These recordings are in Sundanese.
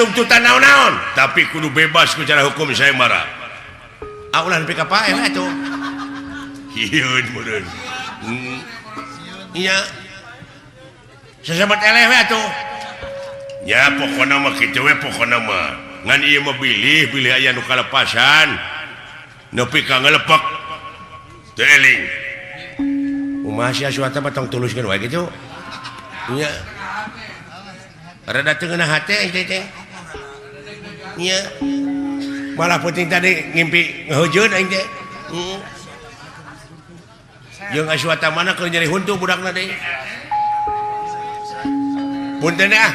Tuntutan naon-naon, tapi kudu bebas ku cara hukum sayembara. Ah, ulah nepi ka paeh atuh. Hieun meureun. Iya. Sasabat eleh we atuh. Ya pokona mah kitu we pokona mah. Ngan ieu mah bilih bilih aya nu kalepasan. Nepi ka ngelepak. Teu eling. Kumaha sia suata mah tong tuluskeun wae kitu. Nya. Rada teu ngeunah hate teh teh. Nya. Malah penting tadi ngimpi ngahujeun aing teh. Heeh. Jeung Aswata mana keur nyeri huntu budakna deui. Punten ah.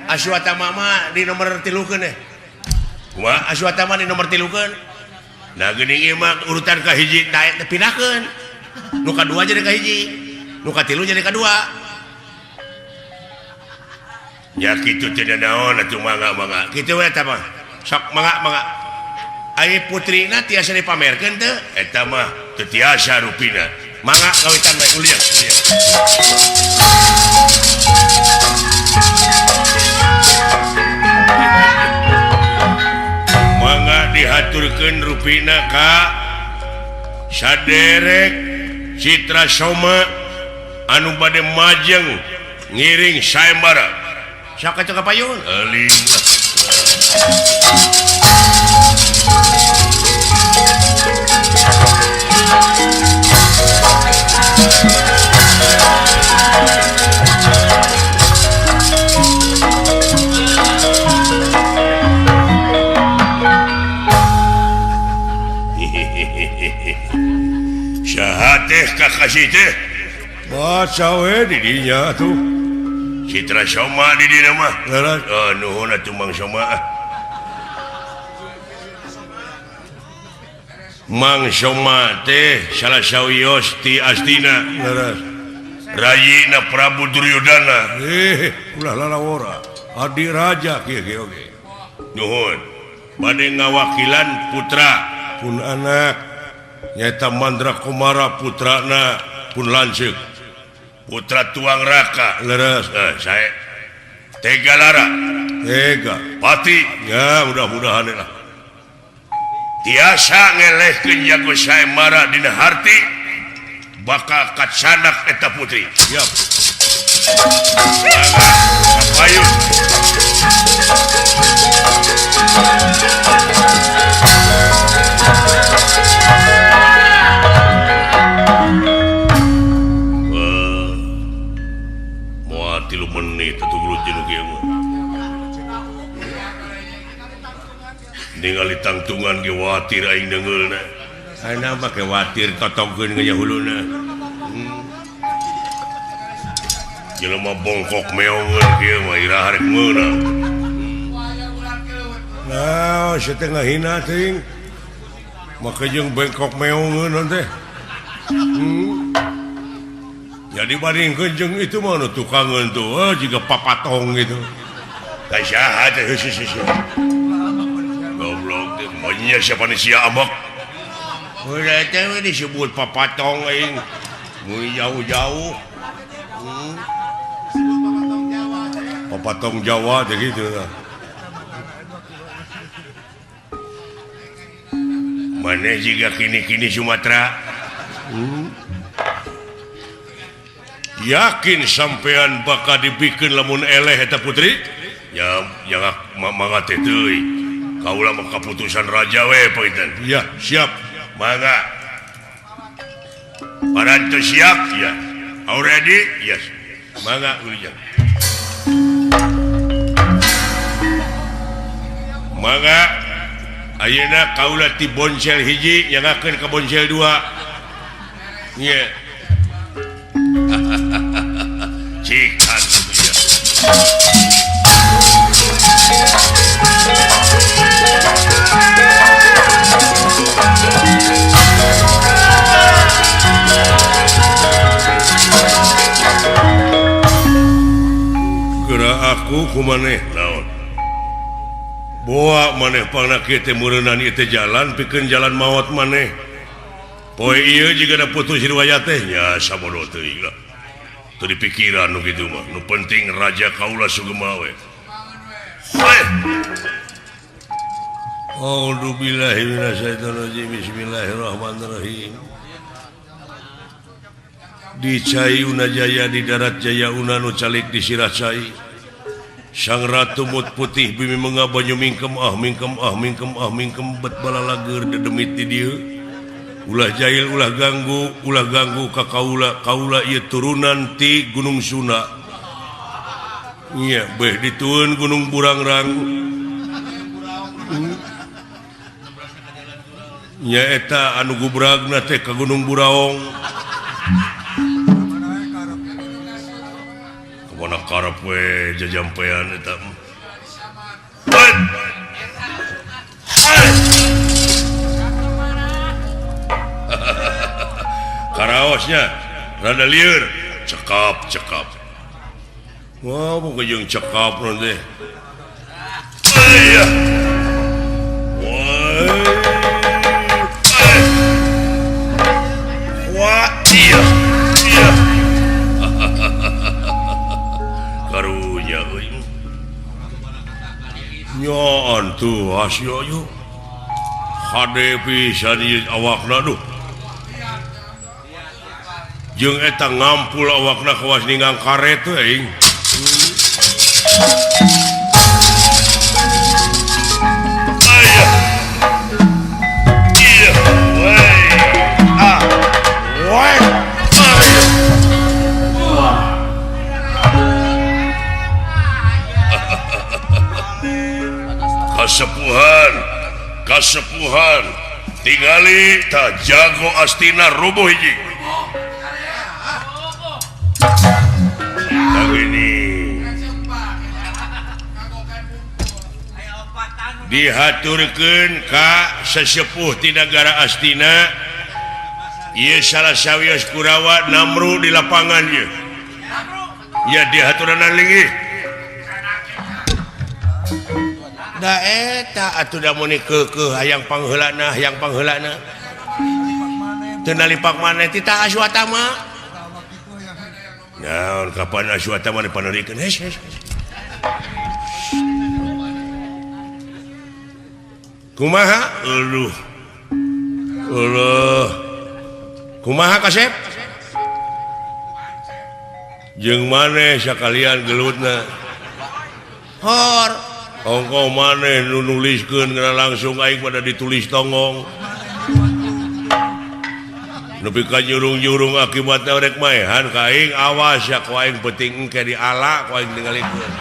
Aswata mama di nomor 3 keun eh. Kumaha Aswata mah di nomor 3 keun? Nah geuning ieu mah urutan ka hiji daek teh pindahkeun. Nu kadua jadi ka hiji. Nu katilu jadi kadua. Ya kitu teh naon atuh mangga mangga. Kitu we eta mah. Sok mangga mangga. Ari putrina tiasa dipamerkeun teu? Eta mah teu tiasa rupina. Mangga kawitan bae ulian. Mangga dihaturkeun rupina ka saderek Citra Soma anu bade majeng ngiring sayembara. Sok atuh ka payun. Euling lah. Saha teh kakasih teh? Baca we di dinya tuh. Citra Soma di dinya mah. Leres. Oh, nuhun atuh Mang Soma. Mang Soma teh salah sawios ti Astina. Leres. Rayina Prabu Duryudana. Ulah lalawora. Adi raja kieu ge oge. Nuhun. Bade ngawakilan putra pun anak nyaeta Mandra Kumara putrana pun lanceuk. Putra Tuang Raka. Leres. Saya Tega Lara. Tega. Pati. Ya mudah-mudahan lah. Tiasa ngelehkeun jago sayembara dina harti bakal kacanak eta putri. Siap. Mangga kapayun. Moal 3 menit atuh gelut jeung nu kieu mah. Ningali tangtungan ge watir aing deungeulna. Ayeuna mah ge watir totogkeun ge huluna. Jelema bongkok meongeun kieu mah iraha rek meunang. Nah, sia teh ngahina teuing. Make jeung bengkok meongeun teh. Jadi bandingkeun jeung itu mah nu tukangeun tuh, oh, jiga papatong gitu. Ka saha teh heuh heuh. Goblok teh manya siapa nih sia ambek. Udah teh we disebut papatong aing. Mun jauh-jauh. Papatong Jawa teh gitu lah. Maneh jiga kini-kini Sumatera. Yakin sampean bakal dibikeun lamun eleh eta putri? Ya, jangan mangga teh teuing. Kaula mah kaputusan raja we panginten. Ya, siap. Mangga. Parantos siap? Ya. Already? Yes. Mangga ujang. Mangga ayeuna kaula ti boncel hiji nyangakeun ka boncel 2. Nya. Cikan ya. Geura aku kumaneh naon? Boa maneh pangna kieu teh meureunan ieu teh jalan pikeun jalan maot maneh. Poe ieu jiga da putus riwayat teh nya sabodo teuing lah. Teu dipikiran nu kitu mah. Nu penting raja kaula sugema we. A'udzubillahi minasyaitonirrajim. Bismillahirrahmanirrahim. Di cai una jaya di darat jaya una nu calik di sirah cai. Sang ratu mut putih bumi menga banyu mingkem ah mingkem ah mingkem ah mingkem bet balalager dedemit di dieu. Ulah jahil ulah ganggu ka kaula kaula ieu turunan ti Gunung Sunda. Nya beh ditueun Gunung Burangrang. Nyaeta anu gubragna teh ka Gunung Buraong. Kemana karep we jajampean eta. Karaosnya rada lieur, cekap cekap. Wah, bukan jeung cekap teh. Ayah. Wah, iya, iya. Karunya euy. Nyaan tuh asyo yo. Hade pisan ieu awakna duh. Jeung eta ngampul awakna kawas ninggang karet teh aing. Kasepuhan, kasepuhan, tingali tak jago astina rubuh hiji. Ini dihaturkeun ka sesepuh ti nagara Astina, ieu salah sawios Kurawa namru di lapangan ieu. Ya dihaturanan linggih. Da eta atuh da muni keukeuh hayang pangheulana hayang pangheulana. Teu nalipak maneh ti tah Aswatama. Naon kapan Aswatama dipanerikeun? Hes hes. Kumaha? Aduh. Aduh. Kumaha kasep? Jeung maneh sakalian gelutna. Hor. Ongko maneh nu nuliskeun geura langsung aing pada ditulis tonggong. Nepi ka nyurung-nyurung akibatna rek maehan ka aing awas ya ku aing penting engke diala ku aing ningalikeun.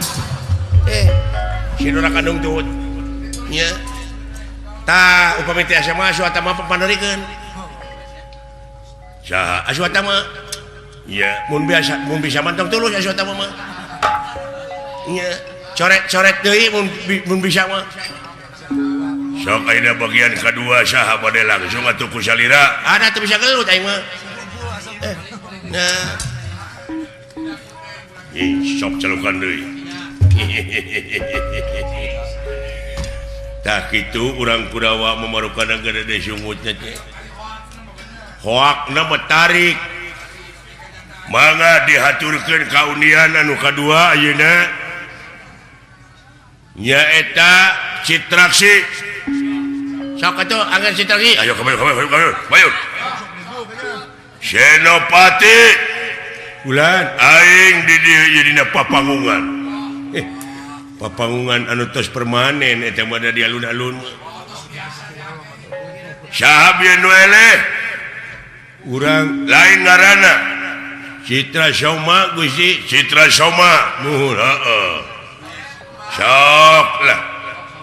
Si Dora kandung tut. Nya. Tah upami teh asa mah Aswatama papanerikeun. Saha Aswatama? Nya, mun biasa mun bisa mantong tulus Aswatama mah. Nya. Coret-coret deui mun bisa mah. Sok ayeuna bagian kadua saha bade langsung atuh ku salira. Ada teu bisa gelut aing mah. Nah. Ih, sok celukan deui. Tah kitu urang Kurawa mamarukan gede sungutna teh. Hoakna metarik. Mangga dihaturkeun kaunian anu kadua ayeuna. Nyaeta Citraksi. Sok atuh angger Citraksi. Ayo kemayu kemayu kemayu. Mayu. Senopati bulan aing di dieu jadina papangungan. Papangungan anu tos permanen eta mah da di alun-alun. Saha bieu nu eleh? Urang lain ngaranna. Citra Soma Gusti, Citra Soma. Nuhun heeh. Sok lah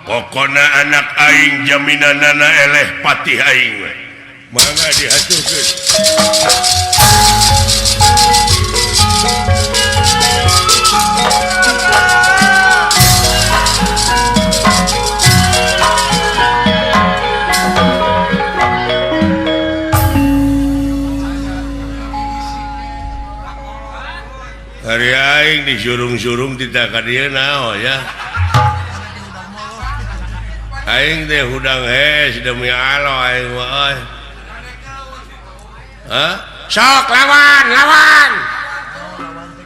pokona anak aing jaminanana eleh patih aing we. Mangga dihaturkeun. Hari aing disurung-surung tidak ka dieu naon ya. Aing teh hudang hes demi Allah aing mah euy. Hah? Sok lawan, lawan.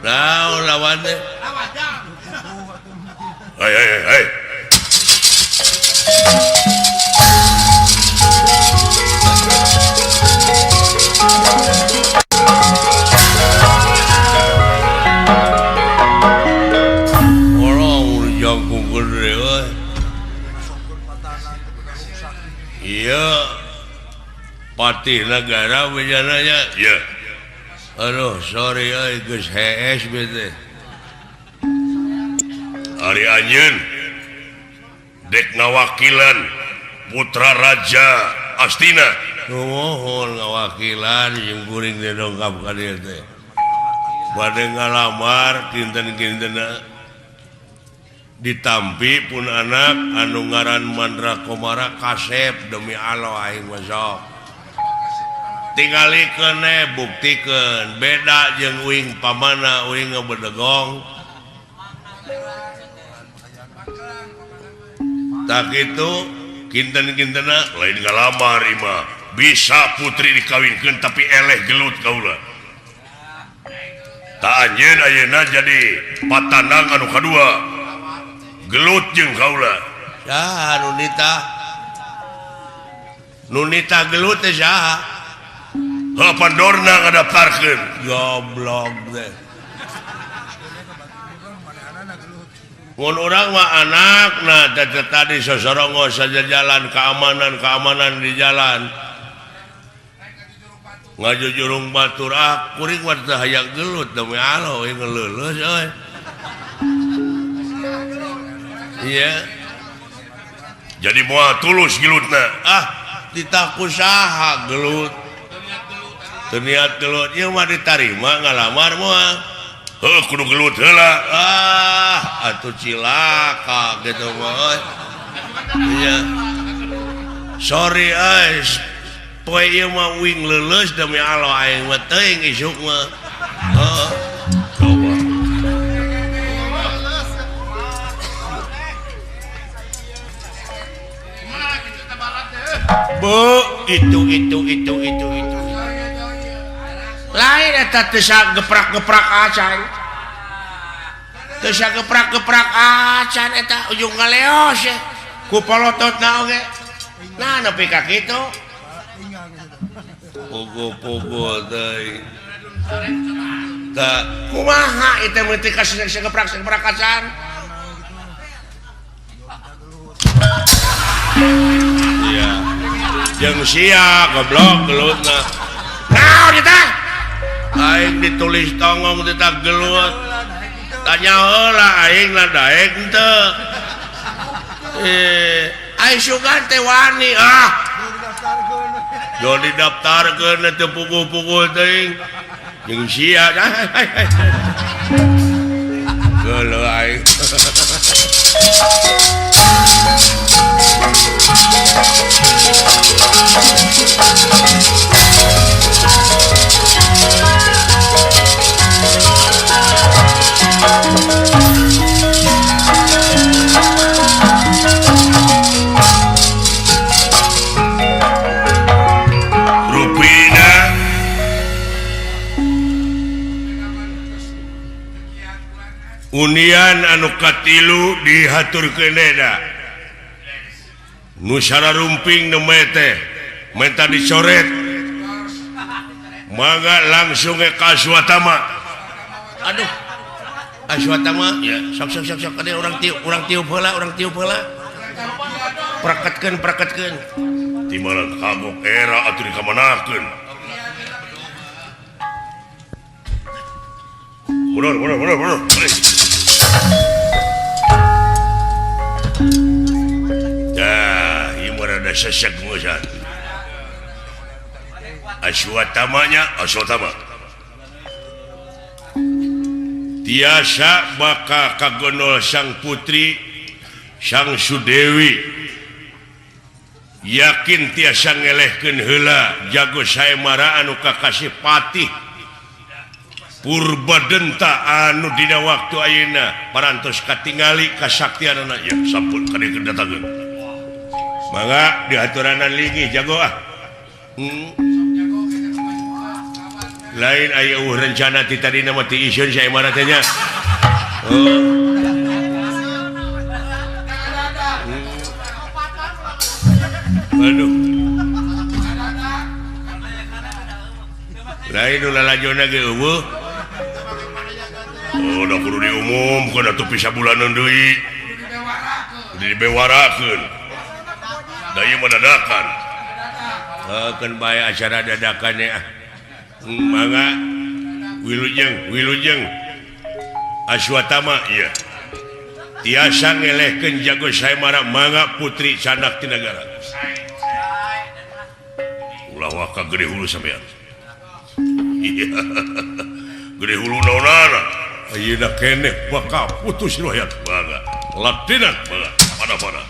Naon lawan teh? Hai hai hai. Orang jangkung gede euy. Iya. Patih negara bejananya. Iya. Aduh, sorry euy geus hees bete. Ari anjeun dek ngawakilan putra raja Astina. Nuhun ngawakilan jeung kuring teh dongkap ka dieu teh. Bade ngalamar kinten-kintena ditampi pun anak anu ngaran Mandra Komara kasep demi Allah aing mah sok. Tingalikeun we buktikeun beda jeung uing pamana uing ngebedegong. Tak itu kinten-kintena lain ngalamar imah bisa putri dikawinkeun tapi eleh gelut kaula. Tak anjeun ayeuna jadi patanang anu kadua gelut jeung kaula. Saha nu nitah? Nu nitah gelut teh saha? Heuh Pandorna ngadaftarkeun. Goblok teh. Mun urang mah anakna teh tadi sosorongo saja jalan keamanan di jalan. Ngajujurung batur ah kuring mah teu hayang gelut demi Allah euy ngeleuleus euy. Iya. Jadi moal tulus gelutna. Ah titah ku saha gelut. Teu niat gelut ieu mah ditarima ngalamar moal. Heuh kudu gelut heula. Ah atuh cilaka gitu mah. Iya. Sorry euy. Poe ieu mah uing leuleus demi Allah aing mah teuing isuk mah. Heeh. Coba. Bu, itu. Lain eta teu geprak-geprak acan. Teu geprak-geprak acan eta ujung ngaleos ya. Ku polototna oge. Nah nepi ka kitu. Pogo-pogo teuing. Tah kumaha ieu teh mun teu kasih geprak-geprak acan. Iya. Jeung sia goblok gelutna. Naon eta? Aing ditulis tonggong titah gelut. Tanya heula aing na daek henteu. Aing sugan teh wani ah. Jo didaftarkeun teu puguh-puguh teuing. Jeung sia. Geuleuh aing. Rupina Unian anu katilu dihaturkeun eta Nusara rumping nembe teh menta dicoret mangga langsung ke Aswatama. Aduh Aswatama ya sok sok sok sok ada orang tiup heula praketkeun timalan kagok era atuh dikamanakeun. Mundur mundur. Dah, ieu mah rada sesek ngeusan. Aswatamanya Aswatama. Tiasa bakal kagonol sang putri sang Sudewi. Yakin tiasa ngelehkeun heula jago saemara anu kakasih patih Purbadenta anu dina waktu ayeuna parantos katingali kasaktianana ya sampun ka dieu datangeun. Mangga dihaturanan linggih jago ah. Lain aya eueuh rencana ti tadina mah ti iseun saemara teh nya. Oh. Aduh. Lain nu lalajona ge eueuh. Oh, da kudu diumumkeun atuh pisabulaneun deui. Kudu dibewarakeun. Da ieu mah dadakan. Keun bae acara dadakan ya. Mangga wilujeng wilujeng. Aswatama ieu. Tiasa ngelehkeun jago Saemara mangga putri candak ti nagara. Ulah waka gede hulu sampean. Iya. Gede hulu naonana. Ayeuna keneh bakal putus royat mangga. Latinan mangga pada-pada.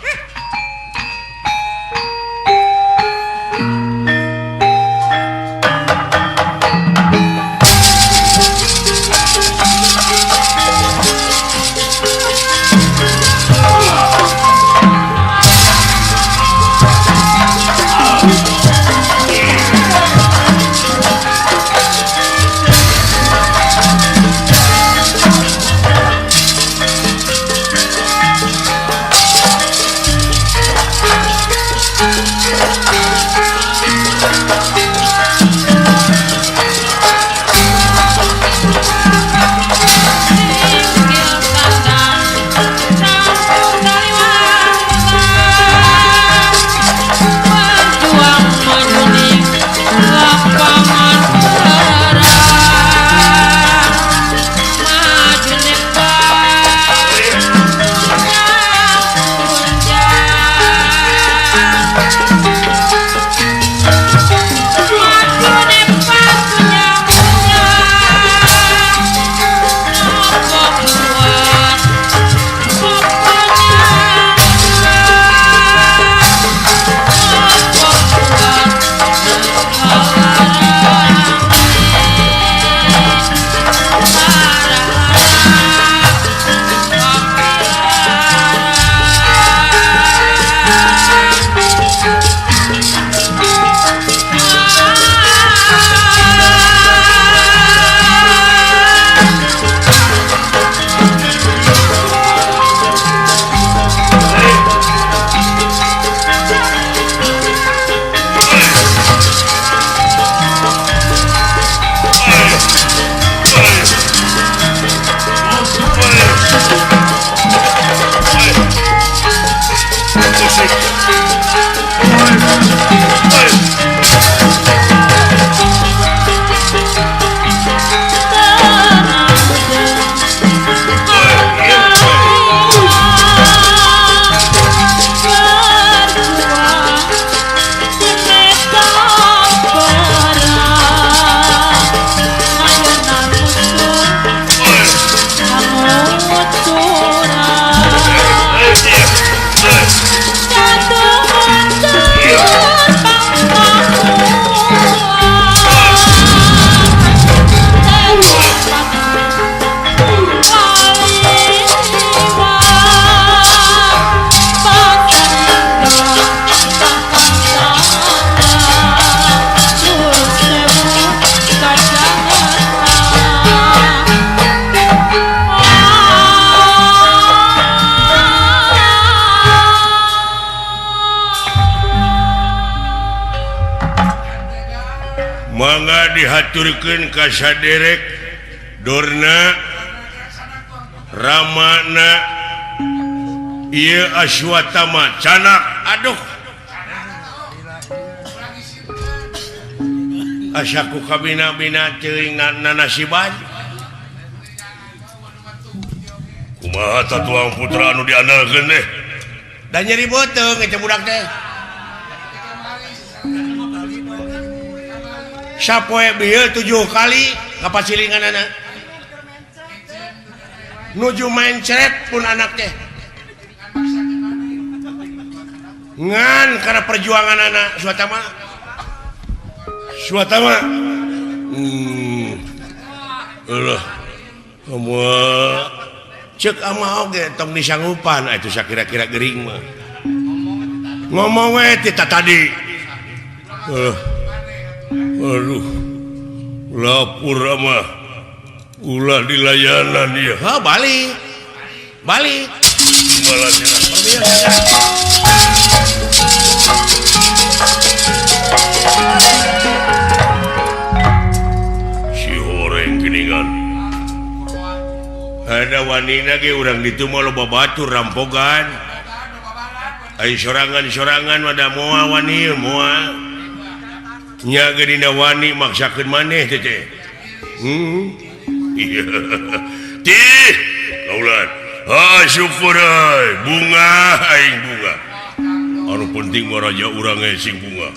Mangga dihaturkeun ka saderek Dorna Ramana ieu Aswatama canak aduh asa ku kabina-bina teuing nanasiban kumaha tatuang putra anu diandalkeun teh da nyeri beuteung eta budak teh sapoe bieu 7 kali kapacilinganana nuju mencret pun anak teh ngan karena perjuangan anak Swatama Swatama eueuh cek ama oge tong disanggupan atuh sakira-kira gering mah ngomong we ti tadi aduh lapor mah ulah dilayanan ieu ha balik balik. wani lagi urang ditu mah loba batur rampogan. Ai sorangan-sorangan mah da moal wani moal. Nya ge dina wani maksakeun maneh teh teh. Tih, kaulan. Ah syukur euy, bunga aing bunga. Anu penting mah raja urang ge sing bunga.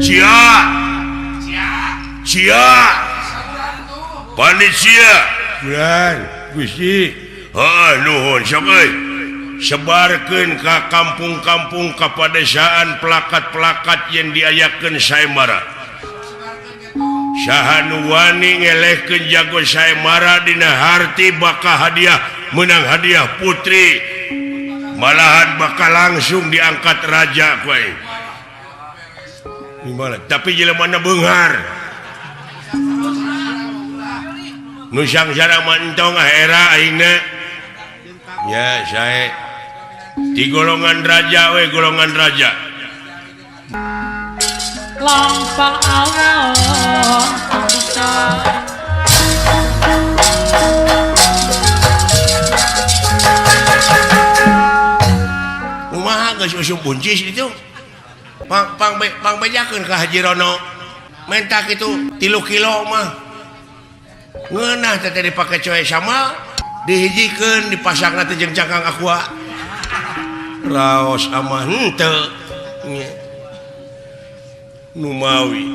Sia. Sia. Panitia. Bulan, Gusti. Ha nuhun sok euy. Sebarkeun ka kampung-kampung ka padesaan pelakat-pelakat yang diayakeun sayembara. Saha nu wani ngelehkeun jago sayembara dina harti bakal hadiah menang hadiah putri. Malahan bakal langsung diangkat raja ku aing. Gimana? Tapi jelema na beunghar. Nu sangsara mah entong ah era aingna. Ya sae. Di golongan raja we golongan raja. Lampang awon bisa. Kumaha geus usum buncis itu? Pang pang pang bejakeun ka Haji Rono. Menta kitu 3 kilo mah. Ngeunah teh dipake coe sama dihijikeun dipasangna teh jeung cangkang aqua. Raos amah henteu. Numawi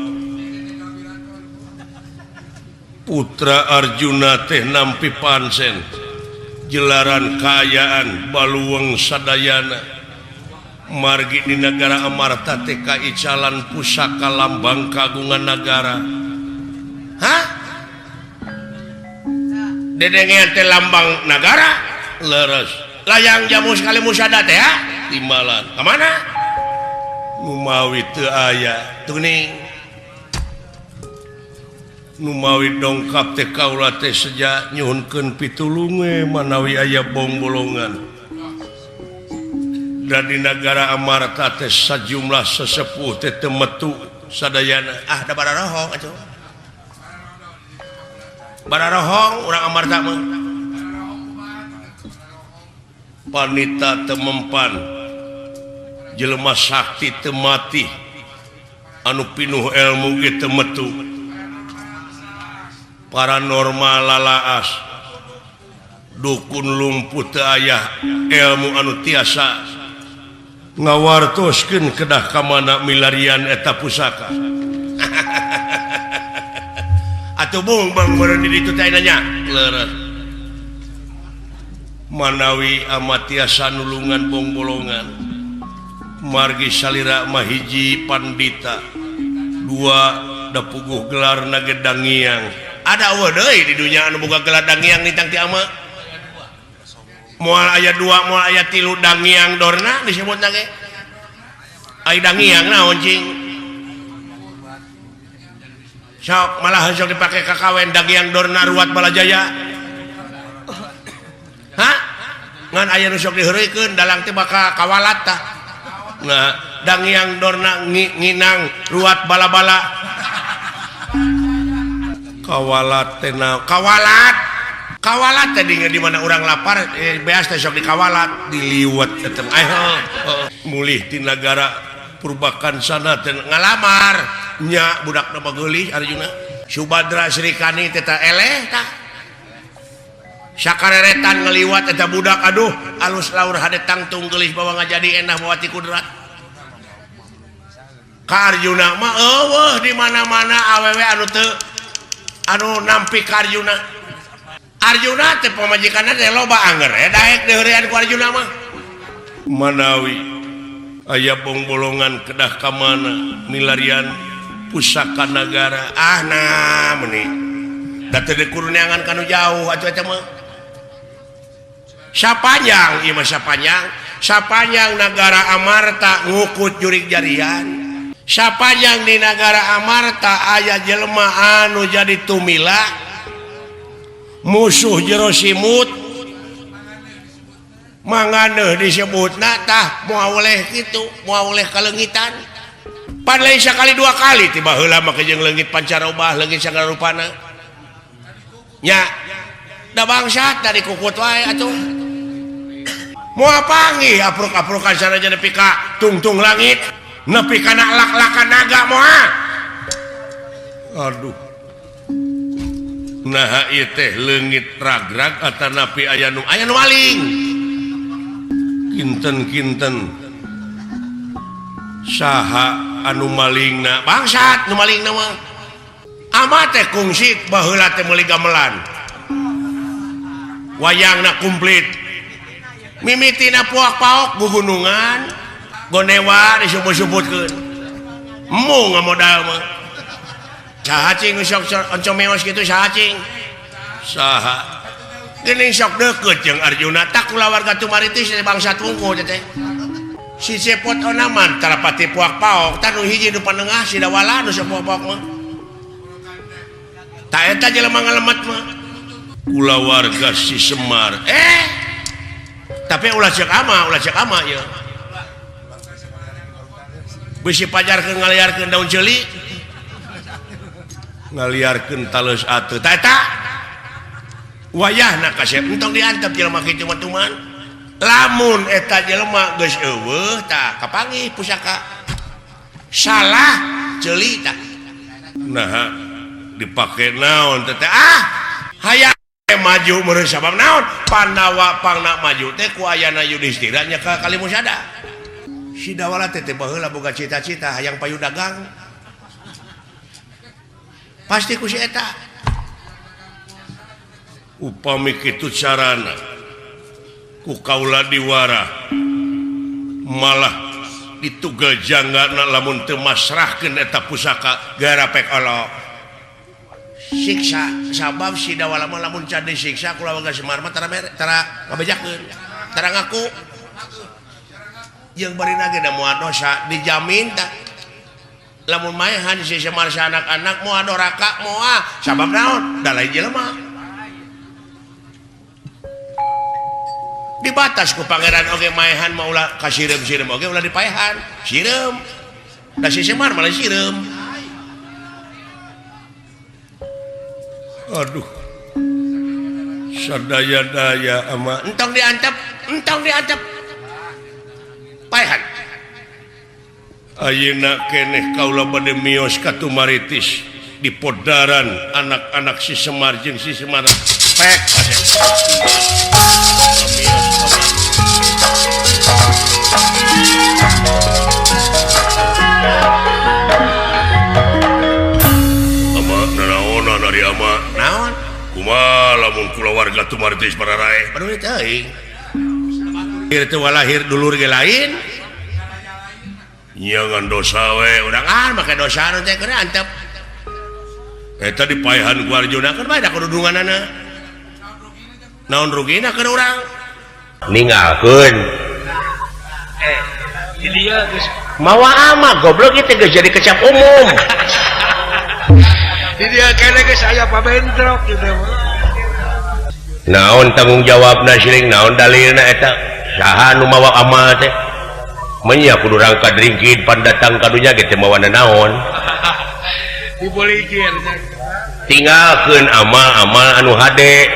Putra Arjuna teh nampi pansen jelaran kaayaan baluweng sadayana margi di negara Amarta teh kaicalan pusaka lambang kagungan nagara. Hah? Dedengean teh lambang nagara? Leres. Layang jamu sekali musada teh ha? Timbalan. Ka mana? Numawi teu aya tuning. Numawi dongkap teh kaula teh seja nyuhunkeun pitulunge manawi aya bongbolongan. Da di nagara Amarta teh sajumlah sesepuh teh teu metu sadayana. Ah da bararohong atuh. Bararohong urang Amarta mah. Panita teu mempan, jelema sakti teu mati, anu pinuh ilmu ge teu metu. Paranormal lalaas, dukun lumpuh teu aya ilmu anu tiasa ngawartoskeun kedah ka mana milarian eta pusaka. Atuh bung bang meureun di ditu teh nanya. Leres. Manawi amatiasa nulungan bongbolongan. Margi salira mah hiji pandita, dua dapuguh gelarna ge dangiang. Ada eueuh deui di dunya anu boga gelar dangiang nitang ti ama. Moal aya dua, moal aya tilu dangiang dorna disebutna ge. Ai dangiang naon cing? Sok malah sok dipake kakawen dangiang dorna ruat Balajaya. Hah? Ngan aya nu sok diheureuykeun dalang teh bakal kawalat tah. Nah, dangiang dorna nginang ruat bala-bala. Kawalat teh naon? Kawalat. Kawalat teh di mana urang lapar beas teh sok dikawalat, diliwet eta mah. Mulih ti nagara Purbakansana teh ngalamar nya budakna mah geulis Arjuna. Subadra Srikani teh tah eleh tah. Sakareretan ngeliwat eta budak aduh alus laur hade tangtung geulis bawa ngajadi enah bawa ti kudrat. Ka Arjuna mah eueuh di mana-mana awewe anu teu anu nampi ka Arjuna. Arjuna teh pamajikanna teh loba anger daek diheurean ku Arjuna mah. Manawi aya bongbolongan kedah ka mana milarian pusaka nagara. Ah nah meuni da teu dikurniangan kanu jauh atuh eta mah. Sapanjang ieu mah sapanjang, sapanjang nagara Amarta ngukut jurig jarian. Sapanjang di nagara Amarta aya jelema anu jadi tumila musuh jero simut manganeuh disebutna tah moal oleh kitu, moal oleh kaleungitan. Pan lain sakali dua kali ti baheula mah jeung leungit pancarobah, leungit sagala rupana. Nya Da bangsat dari kukut wae atuh. Moal panggih apruk-aprukan sanajan nepi ka tungtung langit, nepi kana lak-lakan naga moal. Aduh. Naha ieu teh leungit ragrag atanapi aya nu maling. Kinten-kinten saha anu malingna bangsat nu malingna mah. Ama teh kungsi baheula teh meuli gamelan. Wayangna komplit. Mimitina puak paok gugunungan, gonewa disubut-subutkeun. Embung ngamodal mah. Saha cing sok oncomeos kitu saha cing? Saha? Geuning sok deukeut jeung Arjuna tak kulawarga Tumaritis teh bangsat wungkul teh. Si Cepot onaman tarapati puak paok tah nu hiji nu panengah si Dawala nu sok puak paok mah. Ta eta jelema ngalemet mah. Kulawarga si Semar. Tapi ulah ceuk ama ieu. Bisi pajarkeun ngaliarkeun daun ceuli. Ngaliarkeun taleus atuh. Ta eta wayahna kasep entong diantep jelema kitu mah tuman. Lamun eta jelema geus eueuh tah kapanggih pusaka. Salah ceuli tah. Naha dipake naon teh? Ah, hayang maju meureun sabab naon? Pandawa pangna maju teh ku ayana Yudhistira nya ka Kalimusada. Si Dawala teh teh baheula boga cita-cita hayang payu dagang. Pasti ku si eta. Upami kitu carana ku kaula diwara malah ditugel janggana lamun teu masrahkeun eta pusaka garapek olok. Siksa sabab si Dawala mah lamun can disiksa kulawarga Semar mah tara ngabejakeun, tara ngaku. Jeung barina ge da moal dosa dijamin tah. Lamun maehan si Semar anak-anak moal doraka moal sabab naon? Da lain jelema. Dibatas ku pangeran oge maehan mah ulah ka sireum-sireum oge ulah dipaehan. Sireum. Da si Semar malah sireum. Aduh. Sadaya-daya ama entong diantep, entong diantep. Paehan. Ayeuna keneh kaula bade mios ka Tumaritis di podaran anak-anak si Semar jeung si Semar. Pek. Ama nanaonan ari ama? Naon? Kumaha lamun kulawarga Tumaritis bararae? Aduh teuing. Ieu teh walahir dulur ge lain. Nyangan dosa we urang ah make dosa nu teh keur antep. Eta dipaehan ku Arjuna keur bae da kududunganana. Naon rugina keur urang? Ninggalkeun. Di dia geus mawa ama goblok ieu teh geus jadi kecap umum. Di dia kene geus aya pabentrok gitu. Naon tanggung jawabna siring naon dalilna eta saha nu mawa amal teh? Menya kudu rangka dringkid pandatang kadunya ge teh mawa naon. Diboligir. Tinggalkeun amal-amal anu hade.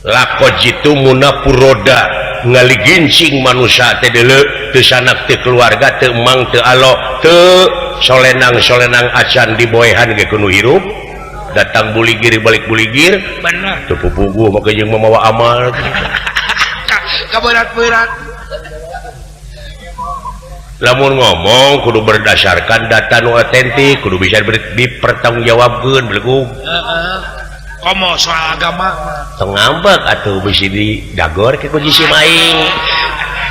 Laqad jitumuna puroda ngaligincing manusia teh deuleu teu sanak teu keluarga teu emang teu alo teu solenang-solenang acan diboehan ge kudu hirup. Datang buligir balik buligir bener teu pupuguh make jeung mamawa amal. Kaberat-berat. Lamun ngomong kudu berdasarkan data nu otentik, kudu bisa dipertanggungjawabkeun belegug. Heeh. Komo soal agama mah. Tong ngambek atuh bisi didagor ke ku si maing.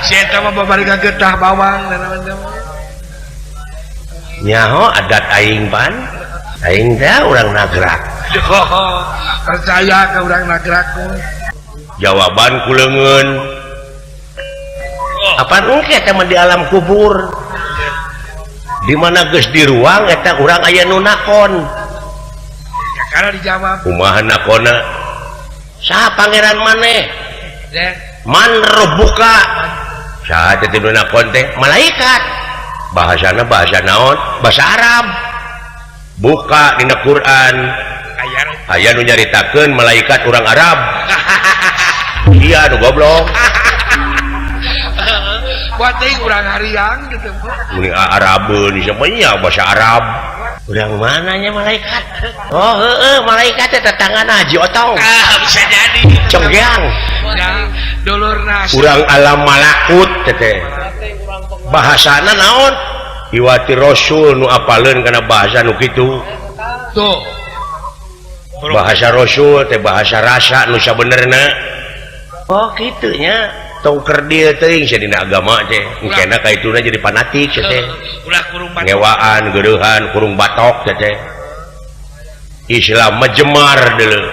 Si eta mah babari getah bawang nyaho adat aing pan. Aing teh urang nagrak. Oh, percaya ke urang nagrak. Jawaban ku leungeun. Apaan engke eta mah di alam kubur. Di mana geus di ruang eta urang aya nu nakon. Ya kana dijawab. Kumaha nakona? Saha pangeran maneh? Man rabbuka? Saha teh nu nakon teh? Malaikat. Bahasana bahasa naon? Bahasa Arab. Buka dina Quran Aya nu nyaritakeun malaikat urang Arab. Iya nu goblok. Buat teuing urang hariang gitu. Muni Arabeun nya bahasa Arab. Urang mananya malaikat? Oh heeh malaikat teh tetanggana Haji Otong. Ah bisa jadi. Conggeang. Ya, dulurna. Urang alam malakut teh. Bahasana naon? Iwati Rasul nu apaleun kana bahasa nu kitu. Tuh. Bahasa Rasul teh bahasa rasa nu sabenerna. Oh kitu nya. Tong kerdil teuing sia dina agama teh. Engkena ka ituna jadi fanatik sia teh. Ulah kurung batok. Ngewaan, geurehan, kurung batok sia teh. Islam mah jemar deuleu.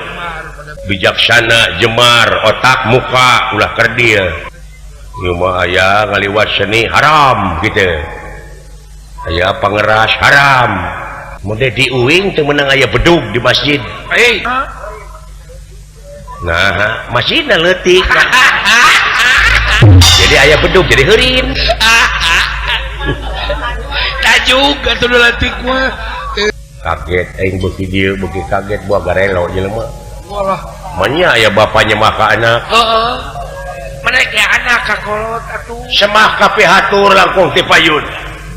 Bijaksana, jemar, otak, muka, ulah kerdil. Ieu mah aya ngaliwat seni haram kitu. Aya pangeras haram. Mun teh diuing teu meunang aya bedug di masjid. Hei. Nah, masjidna leutik. Jadi aya bedug jadi heurin. Tajuk atuh nu leutik mah. Kaget aing beuki dieu beuki kaget buah garelo jelema. Walah. Manya aya bapa nyemah ka anak. Heeh. Menek ya anak ka kolot atuh. Semah ka pihatur langkung ti payun.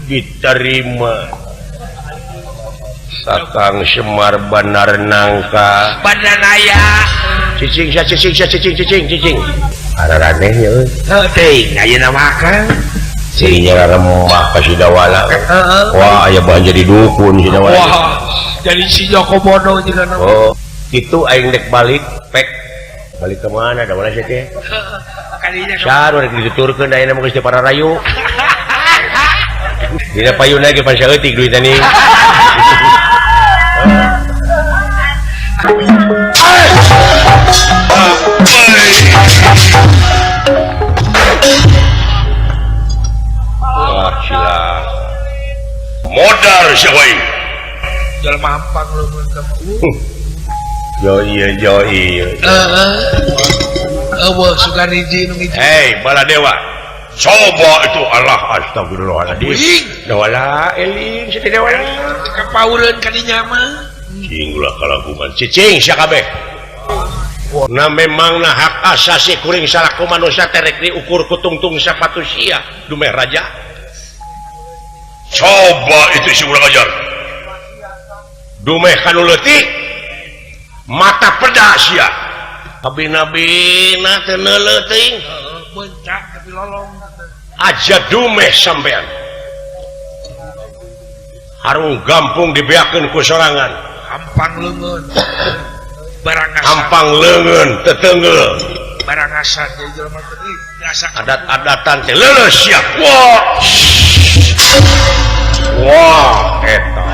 Diterima. Kakang Semar Banar Nangka. Bandanaya. Cicing sia cicing sia cicing cicing cicing. Araraneh nya euy. Heuh teuing ayeuna mah Kang. Cirinya remah ka si Dawala. Heeh. Wah aya bahan jadi dukun si Dawala. Wah, jadi si Joko Bodo juga nama. Oh, itu aing dek balik pek. Balik ke mana Dawala sih teh? Kadinya Saru rek dituturkeun ayeuna mah geus teu pararayu. Dina payuna ge pan saeutik duitna nih. Wah, sila. Modar siapa ini? Jelema hampang leumeun ka mah. Yo iya yo iya. Heeh. Eueuh sugan hiji nu ngiji. Hei, Baladewa. Coba itu Allah astagfirullahaladzim. Dawala eling si dawala. Kapaureun ka dinya mah. Cing ulah kalakuan. Cicing sia kabeh. Nah memang nah hak asasi kuring salaku manusia terek diukur kutungtung sapatu sia dumeh raja. Coba itu si urang ajar. Dumeh kanu leutik mata peda sia. Abi-nabina teu neuleuh teuing. Heeh, bencak tapi lolong. Aja dumeh sampean. Harung gampung dibeakeun ku sorangan. Hampang leungeun. Barangasan. Hampang leungeun teteunggeul. Barangasan jadi jelema teh biasa adat-adatan teh leuleus sia. Wah. Wah, eta.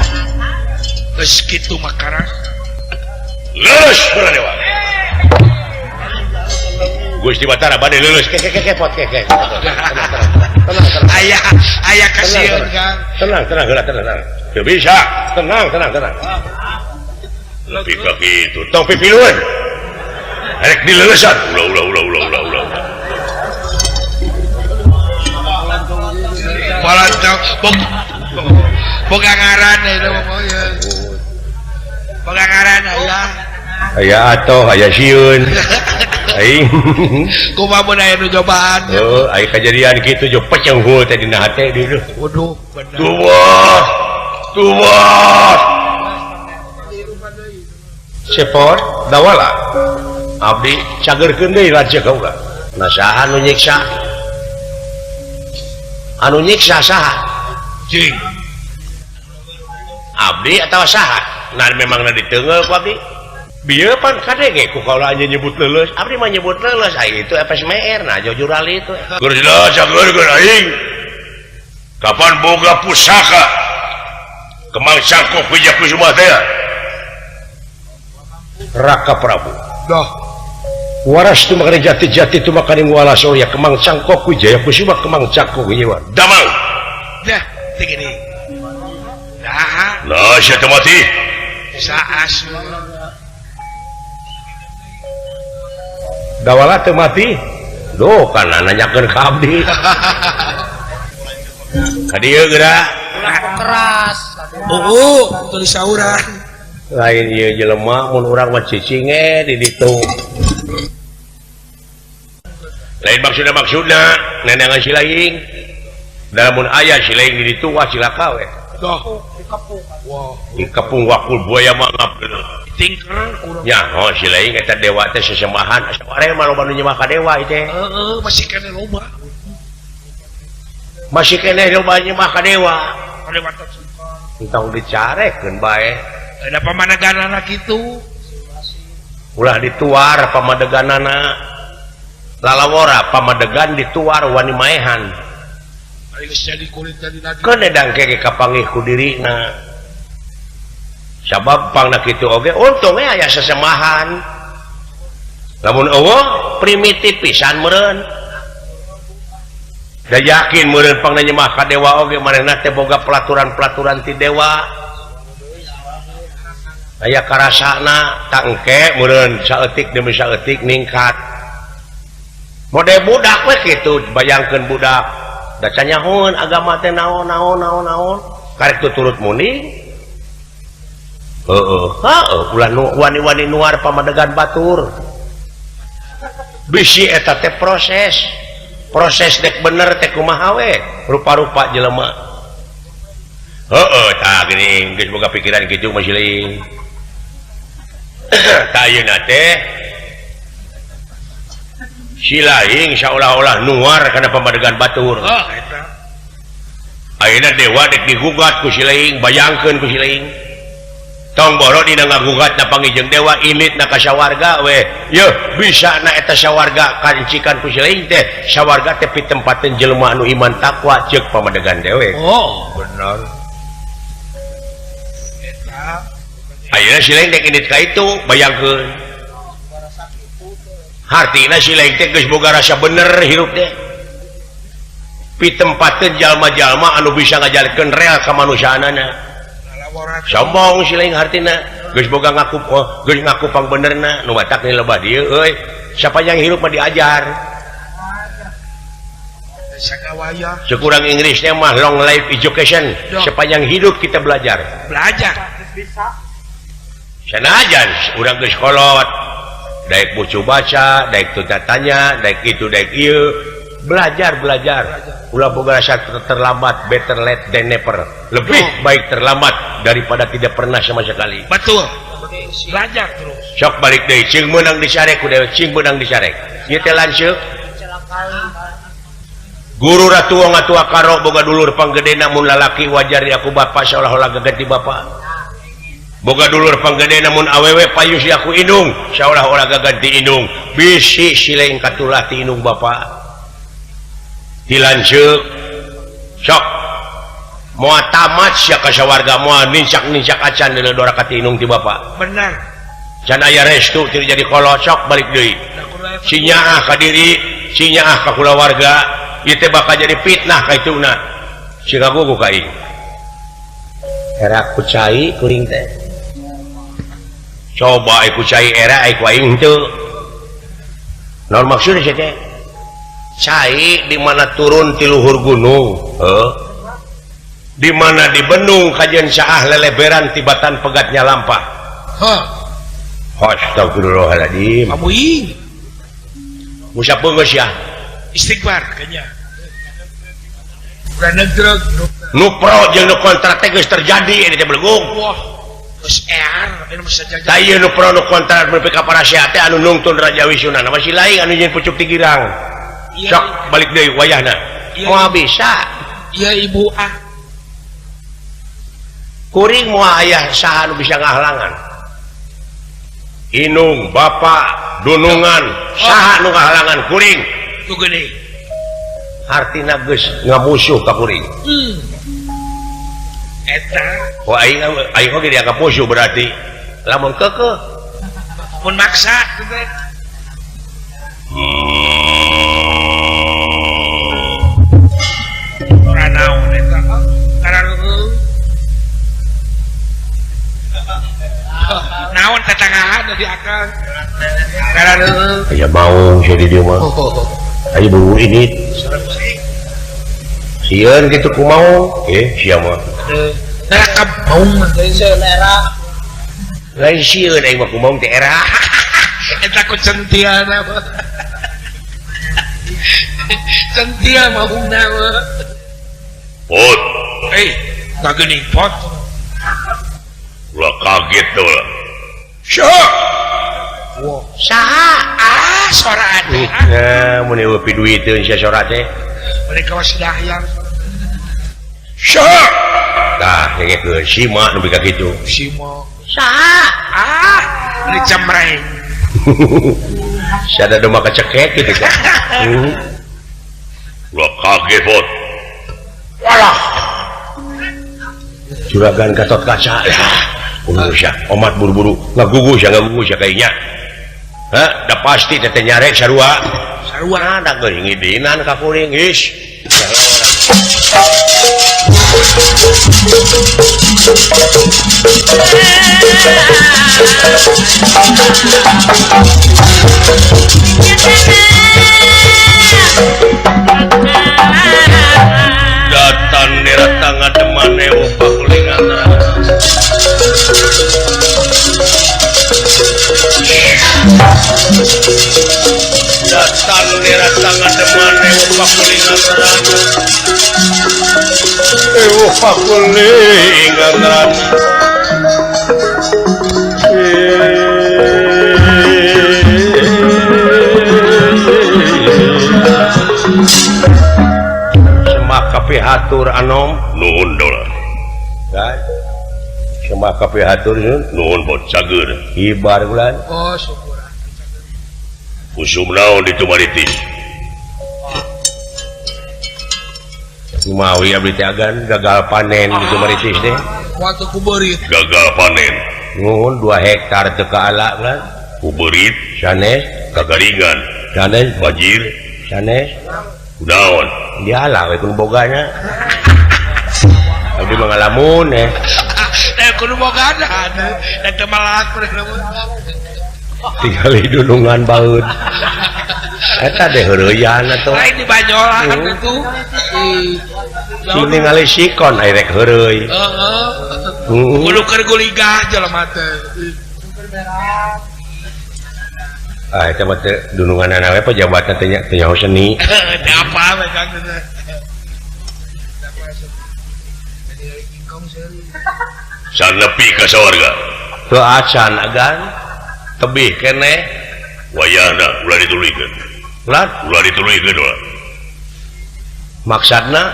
Geus kitu makara. Leuleus Baladewa. Gusti Batara bade leuleus ke ke ke pot ke ke. Tenang tenang. Aya aya kasieun Kang. Tenang tenang heula tenang tenang. Teu bisa. Tenang tenang tenang. Lebih ka kitu. Tong pipilueun. Rek dileulesan. Ulah ulah ulah ulah ulah ulah. Balantang boga ngaran eta mah ieu. Boga ngaran aya. Aya atoh aya sieun. Aing kumaha mun aya nu cobaan. Heuh, aya kajadian kitu jo pecenghul teh dina hate dieu. Waduh, bener. Tuh. Tuh. Cepot Dawala. Abdi cagerkeun deui raja kaula. Nah saha nu nyiksa? Anu nyiksa saha? Cing. Abdi atawa saha? Nah memangna diteunggeul ku abdi. Bieu pan kadenge ku kaula nya nyebut leuleus. Abdi mah nyebut leuleus, ai itu FSMR nah jujurali itu. Geus lah cagerkeun aing. Kapan boga pusaka? Kemang cangkok Wijaya Kusuma teh. Raka Prabu. Dah. Waras tu makane jati-jati tu makane wala surya kemang cangkok Wijaya Kusuma kemang cangkok Wijaya. Damang. Dah, teh gini. Dah. Nah, sia teu mati. Saas. Dawala teu mati. Duh, kana nanyakeun ka abdi. Ka dieu geura. Keras. Oh, tulis sauran. Lain ieu jelema mun urang mah cicing di ditu. Lain maksudna nenengan si lain. Lamun aya si lain di ditu wah cilaka we. Wah, dikepung wakul buaya mangap. Tingker ya, oh si lain eta dewa teh sesembahan. Asa wareh mah loba nu nyembah ka dewa ieu teh. Heeh, masih keneh loba. Masih keneh loba nyembah ka dewa. Dewa teh suka. Entong dicarekeun bae. Ada pamadeganana kitu. Ulah dituar pamadeganana. Lalawora pamadegan dituar wani maehan. Kedang kege kapanggih ku dirina. Sabab pangna kitu oge untung we aya sesembahan. Lamun eueuh primitif pisan meureun. Da yakin meureun pangna nyembah ka dewa oge manehna teh boga pelaturan-pelaturan ti dewa. Aya karasana tangke meureun saeutik demi saeutik ningkat. Mode budak we kitu bayangkeun budak. Da canyahoun agama teh naon naon naon naon karek tuturut muni heeh heeh ulah wani-wani nuar pamadegan batur bisi eta teh proses proses dek bener teh kumaha we rupa-rupa jelema heeh tah geuning geus boga pikiran kitu mah siling tah ayeuna teh si lain seolah-olah nuar karena pamadegan batur. Oh, eta. Ayeuna dewa dek digugat ku si lain, bayangkeun ku si lain. Tong boro dina ngagugat na pangijeng dewa init na ka sawarga we. Yeuh, bisa na eta sawarga kancikan ku si lain teh. Sawarga teh pitempateun jelema anu iman takwa ceuk pamadegan dewe. Oh, bener. Eta. Ayeuna si lain dek init ka itu, bayangkeun. Hartina si lain teh geus boga rasa bener hirup teh. Pitempateun jalma-jalma anu bisa ngajalkeun rel kamanusiaanana. Sombong si lain hartina geus boga ngaku oh, geus ngaku pangbenerna nu batak ni lebah dieu euy. Sapanjang hirup mah diajar. Sekurang Inggrisnya mah long life education. Sepanjang hidup kita belajar. Belajar bisa. Sanajan urang geus kolot. Daek bucu baca, daek tuta tanya, daek itu, daek ieu, belajar, belajar. Ulah boga rasa terlambat, better late than never. Lebih baik terlambat daripada tidak pernah sama sekali. Betul. Belajar terus. Sok balik deui, cing meunang disarek ku dewe, cing meunang disarek. Ieu teh lanceuk. Guru ratu wong atua karo boga dulur panggedena mun lalaki wajar di aku bapak seolah-olah gaganti bapak. Boga dulur panggede namun awewe payus aku indung seolah-olah gaganti indung bisi sileng katulah ti indung bapak dilanceuk sok moal tamat sia ka sawarga moal nincak-nincak acan deuleu dora ka ti indung ti bapak bener can aya restu teu jadi kolot sok balik deui si nyaah ka diri si nyaah ka kulawarga ieu teh bakal jadi fitnah ka ituna si ngagugu ka aing era ku cai kuring teh coba ku cai era ku aing henteu naon maksudna sia teh cai di mana turun ti luhur gunung heuh di mana di bendung kajian saah leleberan tibatan pegatnya lampah hah astagfirullahaladzim amuing musap beungeus ya istighfar kayaknya urang negreg nu pro jeung nu kontra teh geus terjadi ini teh belegung wah geus ear anu mah saja tah ieu nu pro nu kontra nepi ka parasea teh anu nungtun Raja Wisuna masih lain anu nyeun pucuk ti girang sok balik deui wayahna moal bisa iya ibu ah kuring moal aya saha nu bisa ngahalangan inung bapak dunungan saha nu ngahalangan kuring tuh gede hartina geus ngamusuh ka kuring eta oh aing aing oge dianggap musuh berarti lamun keukeuh mun maksa teh ora naon eta karareueuh naon tetangahan di akang karareueuh aya maung sia di dieu mah ayo buru ini sieun kitu ku maung sia mah nerakap maung era Lain sieun aing mah kumaha teh era. Eta ku centiana. Centia maungna mah. Pot. Eh, kageuning pot. Ulah kaget tuh lah. Saha? Saha? Ah, sora teh. Nah, mun eueuh piduiteun sia sora teh. Mereka masih dahyang. Saha? Tah, dengekeun sima nu ka kitu. Sima. Saha? Ah, ini cemreng. Sada domba kecekek gitu kan. Ulah kaget bot. Walah. Juragan Gatot Kaca. Sia, omat buru-buru ngagugu sia kayaknya. Hah, dah pasti teteh nyarek sarua. Sarua da geuning ngidinan ka kuring geus. Datan niratang ngademane pakulingan. Datan niratang ngademane pakulingan. Pakulingan. Semak kapihatur anom nuhun dola. Semak kapihatur nuhun bot cager. Ibar bulan. Oh syukur. Usum naon di Tumaritis. Mawi abdi teh agan gagal panen di Tumaritis teh. Waktu kuberit. Gagal panen. Nuhun 2 hektar teu kaala bulan. Kuberit sanes kagaringan. Sanes banjir sanes. Kunaon? Diala we kudu bogana. Abdi mah ngalamun eh. Eh kudu bogana. Da teu malak Tinggali dunungan baeud. Eta deh heureuyan atuh. Lain di Banyolan atuh. Sing ningali sikon aya rek heureuy. Heeh. Kudu keur guligah jelema teh. Ah eta mah teh dununganana we pejabatna teh nya teu nyaho seni. Teu apa we Kang teh. Sanepi ka sawarga. Teu acan agan. Tebih keneh wayahna ulah dituluykeun. Ulah ulah dituluykeun ulah. Maksudna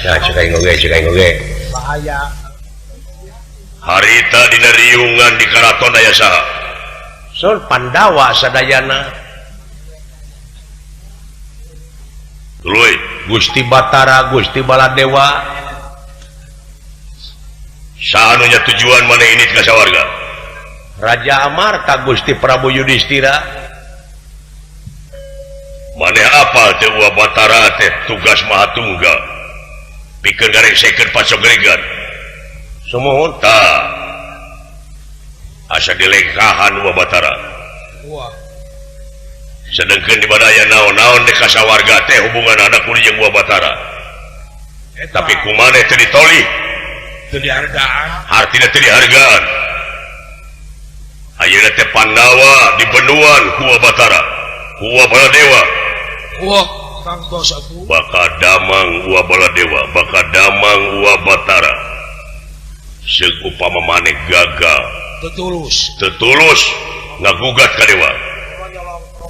nah cek aing oge, Bahaya. Harita dina riungan di karaton aya saha? Sun Pandawa sadayana. Tuluy Gusti Batara, Gusti Baladewa. Saha nu nya tujuan maneh ini ka sawarga? Raja Amarta Gusti Prabu Yudhistira. Maneh apal teh Wa Batara teh tugas Maha Tunggal pikeun garengsekeun pacogregan. Sumuhun tah asa dilengkahan Wa Batara. Wah. Sedengkeun di badaya naon-naon di kasawarga teh hubungan anak kudu jeung Wa Batara. Tapi kumaneh teu ditolih? Teu dihargaan. Hartina teu dihargaan. Ayeuna teh Pandawa di benuan ku Wa Batara, ku Wa Baladewa. Wah, tangtos atuh. Baka damang Wa Baladewa, baka damang Wa Batara. Seuk upama maneh gagal, tetulus. Tetulus ngagugat ka dewa.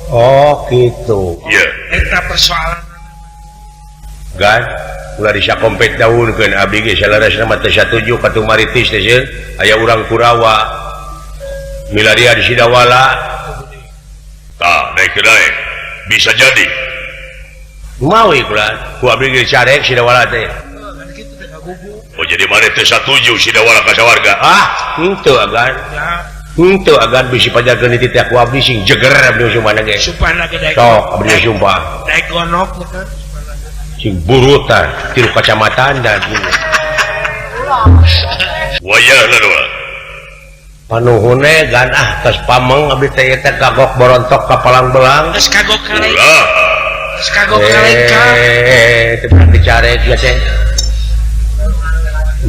Oh, gitu. Iya. Eta persoalan. Gan, ulah disakompet daunkeun abdi ge saleresna mah teu satuju ka Tumaritis teh sieun aya urang Kurawa. Milaria di Sidawala. Tah, naik ke naik. Bisa jadi. Mawi kula, ku abdi ge carek Sidawala teh. Oh, jadi maneh teh satuju Sidawala ka sawarga? Ah, henteu agan. Henteu agan bisi pajarkeun di titah ku abdi sing jeger abdi sumpahna ge. Sumpahna ge daek. Sok abdi sumpah. Daek gonok teh. Sing burut tah tilu kacamatan dan. Wayahna doa. Panuhune gan ah tos pameng abdi teh teh kagok borontok ka palang belang. Geus kagok karek. Geus kagok karek. Teu dicarek ieu teh.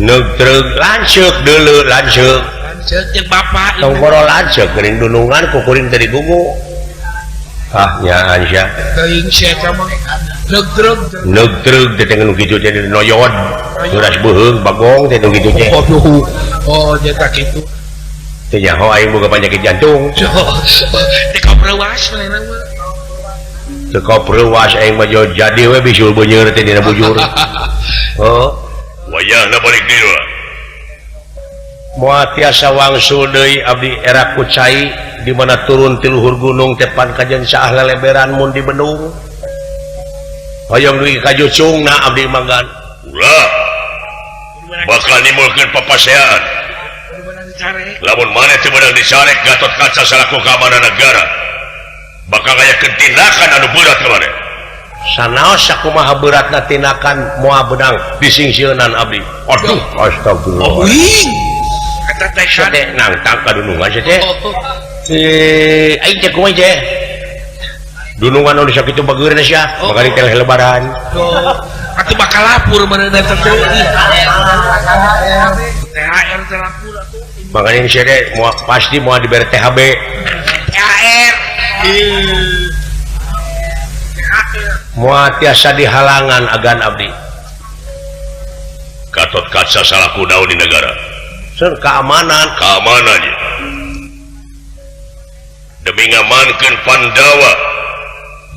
Neug treug lanceuk deuleu lanceuk. Lanceuk jeung bapak. Tong boro lanceuk geuning dunungan ku kuring teh digugu. Ah nyaan sia. Teuing sia eta mah. Neug-treug. Neug-treug teh nu kitu teh noyod. Duras beuheung bagong teh nu kitu teh. Aduh. Oh, nya tak kitu. Teu nyaho aing boga penyakit jantung. Teh kaprewas manehna mah. Teu kaprewas aing mah jadi we bisul beuneur teh dina bujur. Oh, wayahna balik deui. Moal tiasa wangsul deui abdi era ku cai di mana turun ti luhur gunung teh pan kajen saah leleberan mun di bendung. Hoyong dugi ka jucungna abdi manggan. Ulah. Bakal nimbulkeun papaseaan. Lamun maneh teu meunang dicarek Gatot Kaca salaku keamanan negara. Bakal ngayakeun tindakan anu berat ka maneh. Sanaos sakumaha beratna tindakan moal beunang disingsieunan abdi. Aduh, astagfirullah. Teh nangtang ka dunungan sia teh. Aing teh kumaha teh? Dunungan anu sakitu bageurna sia, bakal teh lebaran. Atuh bakal lapur manehna teh. THR teh lapur atuh. Makanya sia teh moal pasti moal dibere THB. THR. Moal tiasa dihalangan agan abdi. Gatot Kaca salaku daun di negara. Keamanan keamanannya demi ngamankeun Pandawa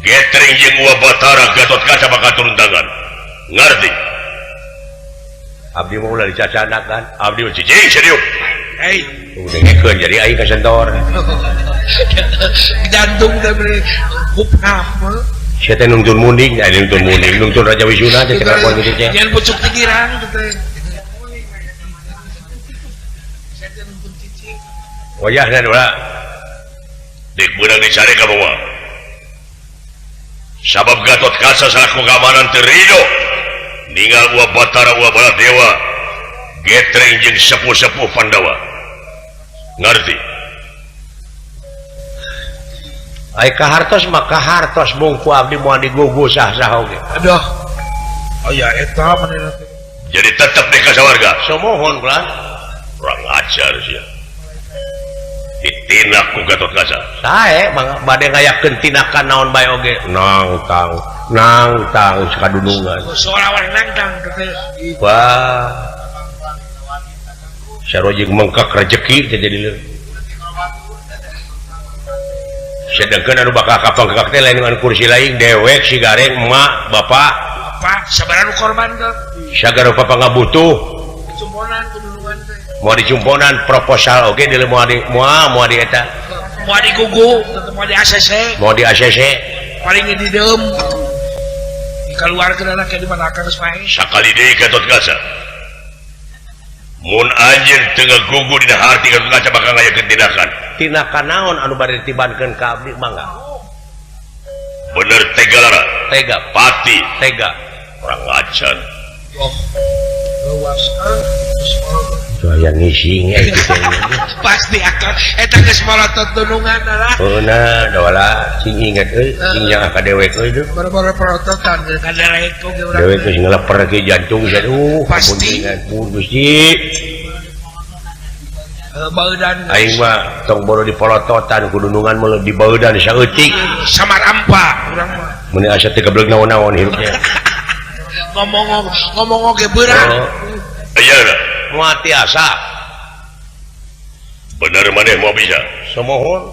Getring jeung Uwa Batara Gatot Kaca bakal turun tangan ngarti abdi mah ulah dicacanakan abdi mah cicing serius hei dengekeun jadi aing kasentor jantung teh beri hupnaf sia teh nungtun munding aya nungtun munding nungtun Raja Wisuna teh kelakuan kitu teh jangan pucuk pikiran teh wayahna ulah dik beunang dicari ka bawah sabab Gatot Kaca salaku keamanan teu rido ninggal Uwa Batara Uwa Baladewa Getring jeung sepuh-sepuh Pandawa ngarti ai kahartos mah kahartos mung ku abdi moal digugu sah-sah oge aduh oh ya eta manehna teh jadi tetep deh ka sawarga sumuhun kula kurang ajar sia ditindak ku Gatot Kaca sae bade ngayakeun tindakan naon bae oge nangtang nangtang sakadunungan sorawah nangtang teh wah sarua jeung mengkak rejeki teh jadi leuh sedengkeun anu bakal kapangkak teh lain anu kursi lain dewek si gareng emak bapak bapak sabaraha nu korban teh sagara papa ngabutuh dicumponan kudunungan teh mau dicumponan proposal oge deuleu moal di moal di eta moal digugu tetep moal di ACC moal di ACC paling di deum dikaluarkeun anak di mana akang geus paeh sakali deui Gatot Kaca mun anjeun teu ngagugu dina harti Gatot Kaca bakal ngayakeun tindakan tindakan naon anu bade ditibankeun ka abdi mangga bener tega lara tega pati tega kurang ajar oh luas yang ngising pasti akan eta geus molotot dunungan lah heuna dola sing inget euy sing nya ka dewek euy deui boro-boro porototan ka dewek oge urang dewek geus ngeleper ke jantung aduh pasti pun Gusti baudan aing mah tong boro dipolototan ku dunungan mah dibaudan saeutik samarampa urang mah mun asa teu geblek naon-naon hirup teh ngomong ngomong oge beurang aya moal tiasa bener maneh moal bisa sumuhun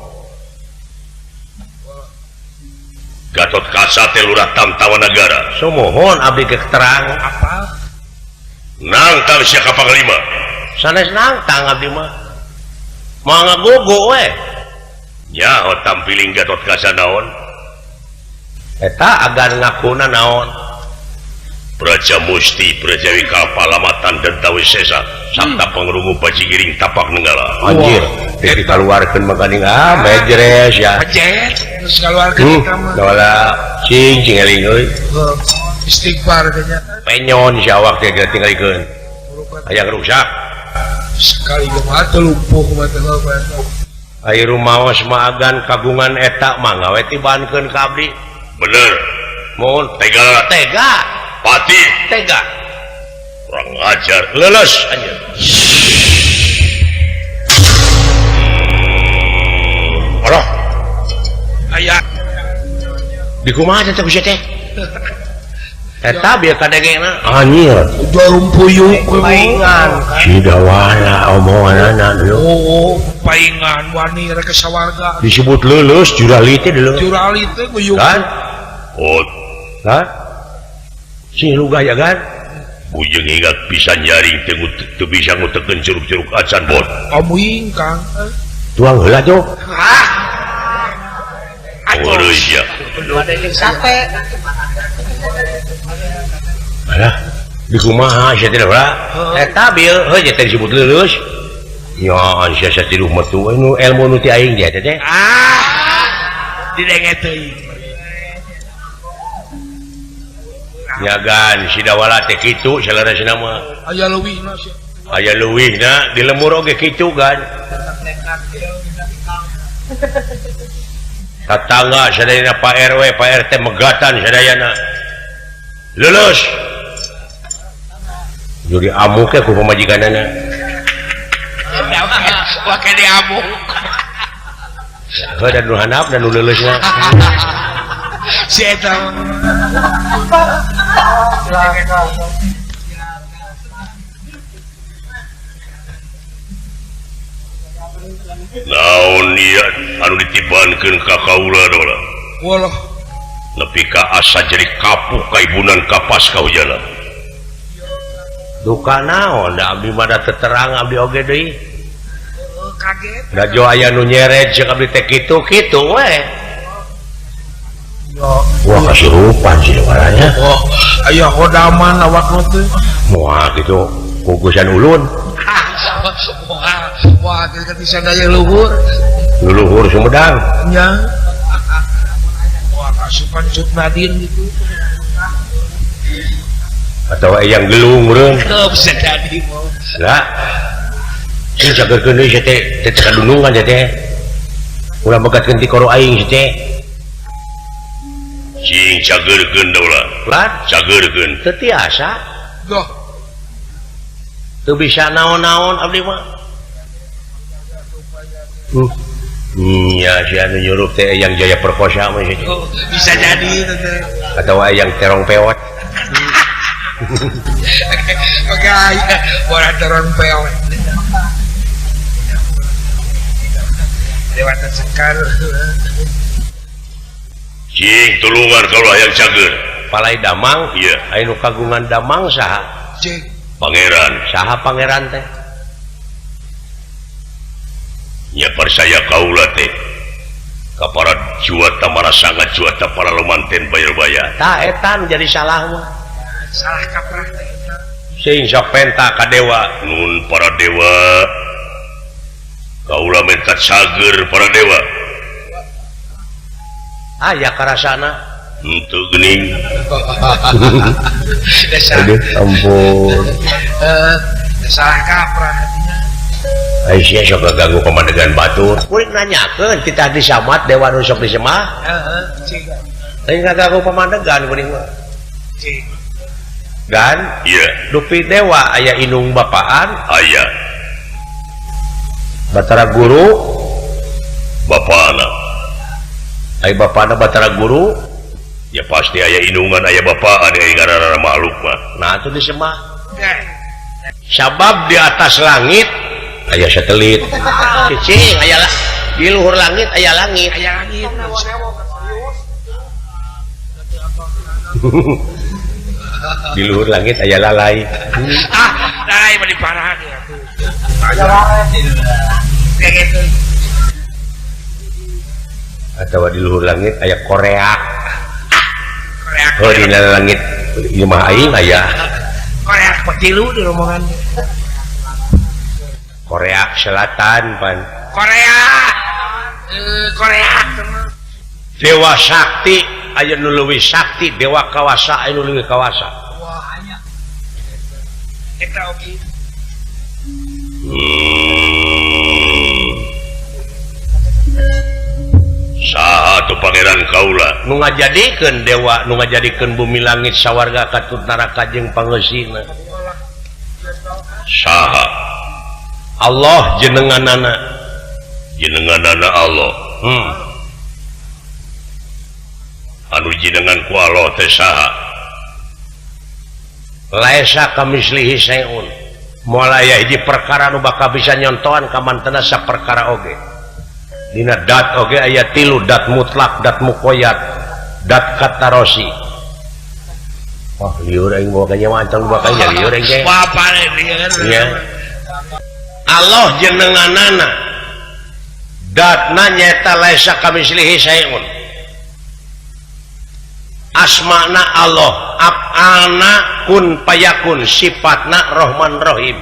Gatot Kaca teh lurah Tamtawa Nagara sumuhun abdi ge terang apal nangtang sia ka panglima sanes nangtang abdi mah moal ngagugu we nyaho tampiling Gatot Kaca naon eta agan ngakuna naon Praja Musti Prajawi Kapalamatan dan Tawisesa sabta pangrungu bajigiring tapak nenggala anjir teh dikaluarkeun mah ah mejres ya pejet geus kaluarkeun eta mah dola cing cing eling euy istighfar teh nya penyon si awak teh ditinggalikeun hayang rusak sekali mah teu lumpuh mah teh ai rumaos mah agan kagungan eta mah gawe tibankeun ka abdi bener mun tega tega pati tega kurang ajar leles anjir. Aya. Di kumaha teh ku teh? Eta bieu kadengena anjir. Jarum puyuh paingan. Sidawala omonganana deuleu. Oh, paingan wani rek sawarga. Disebut leuleus jurali teh deuleu. Jurali teh guyuh. Kan? Oh, kan? Sing lu gaya kan? Bujeng ingat pisan nyaring teu teu bisa ngutekeun curug-curug acan bot. Amuing Kang. Tuang heula tuh. Ah. Atuh ya. Sate. Alah, di kumaha sia teh lah. Eta bieu heuh teh disebut leuleus. Ya, sia satiruh metu nu ilmu nu ti aing dia teh. Ah. Didenge teuing. Ya gan sidawala teh kitu saleresna mah. Aya leuwihna sia. Aya leuwihna di lemur oge kitu gan. Tatangga sadayana Pak RW, Pak RT megatan sadayana. Lulus. Jadi amuk ku pamajikanana. Wah diamuk. Heuh dan nu handap dan nu leuleusna. Si eta. Naon ieu anu ditibankeun ka kaula dola. Walah. Nepi ka asa jadi kapuh kaibunan kapas kahujana. Duka naon da abdi mah da teterang abdi oge deui. Kaget. Da jo aya nu nyeret jeung abdi teh kitu kitu we. Wah kasurupan sih waranya. Oh, aya hodaman awakna teh. Moal kitu kugusan ulun. Wah, wah ketisan aya luhur. Luhur Sumedang. Nya. Wah kasupan Cut Nadin gitu. Atau yang gelung meureun. Bisa jadi mah. Lah. Sing cagerkeun deui sia teh teh kadunungan sia teh. Ulah megatkeun ti koro aing sia teh. Sing cagerkeun daula. Lah, cagerkeun. Teu tiasa. Goh. Teu bisa naon-naon abdi mah. Ya si anu nyuruh teh yang jaya perkosa mah sia. Oh, bisa jadi teh. Atau yang terong pewot. Oke, orang terong pewot. Dewata sekar. Cing tulungan kaulah yang cager. Palai damang, iya. Aya nu kagungan damang saha? Cing. Pangeran. Saha pangeran teh? Nya percaya kaula teh. Kapara juata marasangat juata para lumanten bayar-bayar. Tah eta nu jadi salah mah. Salah kaprah teh eta. Sing sok penta ka dewa. Nun para dewa. Kaula minta cager para dewa. Aya karasana. Henteu geuning. Aduh, ampun. Salah kaprah hatinya. Aisyah sok ganggu pamadegan batur. Kuring nanyakeun titah disamat dewa nu sok disemah. Heeh, cing. Lain ngaganggu pamadegan kuring mah. Cing. Dan iya, dupi dewa aya inung bapaan, aya. Batara guru bapana. Aya bapana Batara guru, ya pasti aya inungan aya bapaan aya ngaranna makhluk mah. Nah atuh disemah. Sabab di atas langit aya satelit. Cicing aya di luhur langit aya langit. Aya langit. Di luhur langit aya lalai. Ah, lalai mah diparahan ya tuh. Atau di luhur langit aya Korea. Korea. Oh, di langit imah aing aya Korea tilu di rombongan. Korea Selatan pan. Korea. Korea. Dewa Sakti aya nu leuwih sakti, dewa kawasa aya nu leuwih kawasa. Wah, aya. Eta oge. Saha tuh pangeran kaula nu ngajadikeun dewa, nu ngajadikeun bumi langit sawarga katut neraka jeung pangeusina. Saha? Allah jenenganana. Jenenganana Allah. Anu jenengan ku Allah teh saha? Laisa kamislihi syai'un. Moal aya hiji perkara nu bakal bisa nyontohan ka mantena saperkara oge. Dina dat oge aya tilu, dat mutlak, dat muqayyad, dat katarosi. Wah, liur aing bawa kanya mantang bawa kanya liur aing teh. Bapak liur. Ya. Allah jenenganana datna nyaeta laisa kamislihi syai'un. Asmana Allah, af'alna kun payakun, sifatna Rahman Rahim.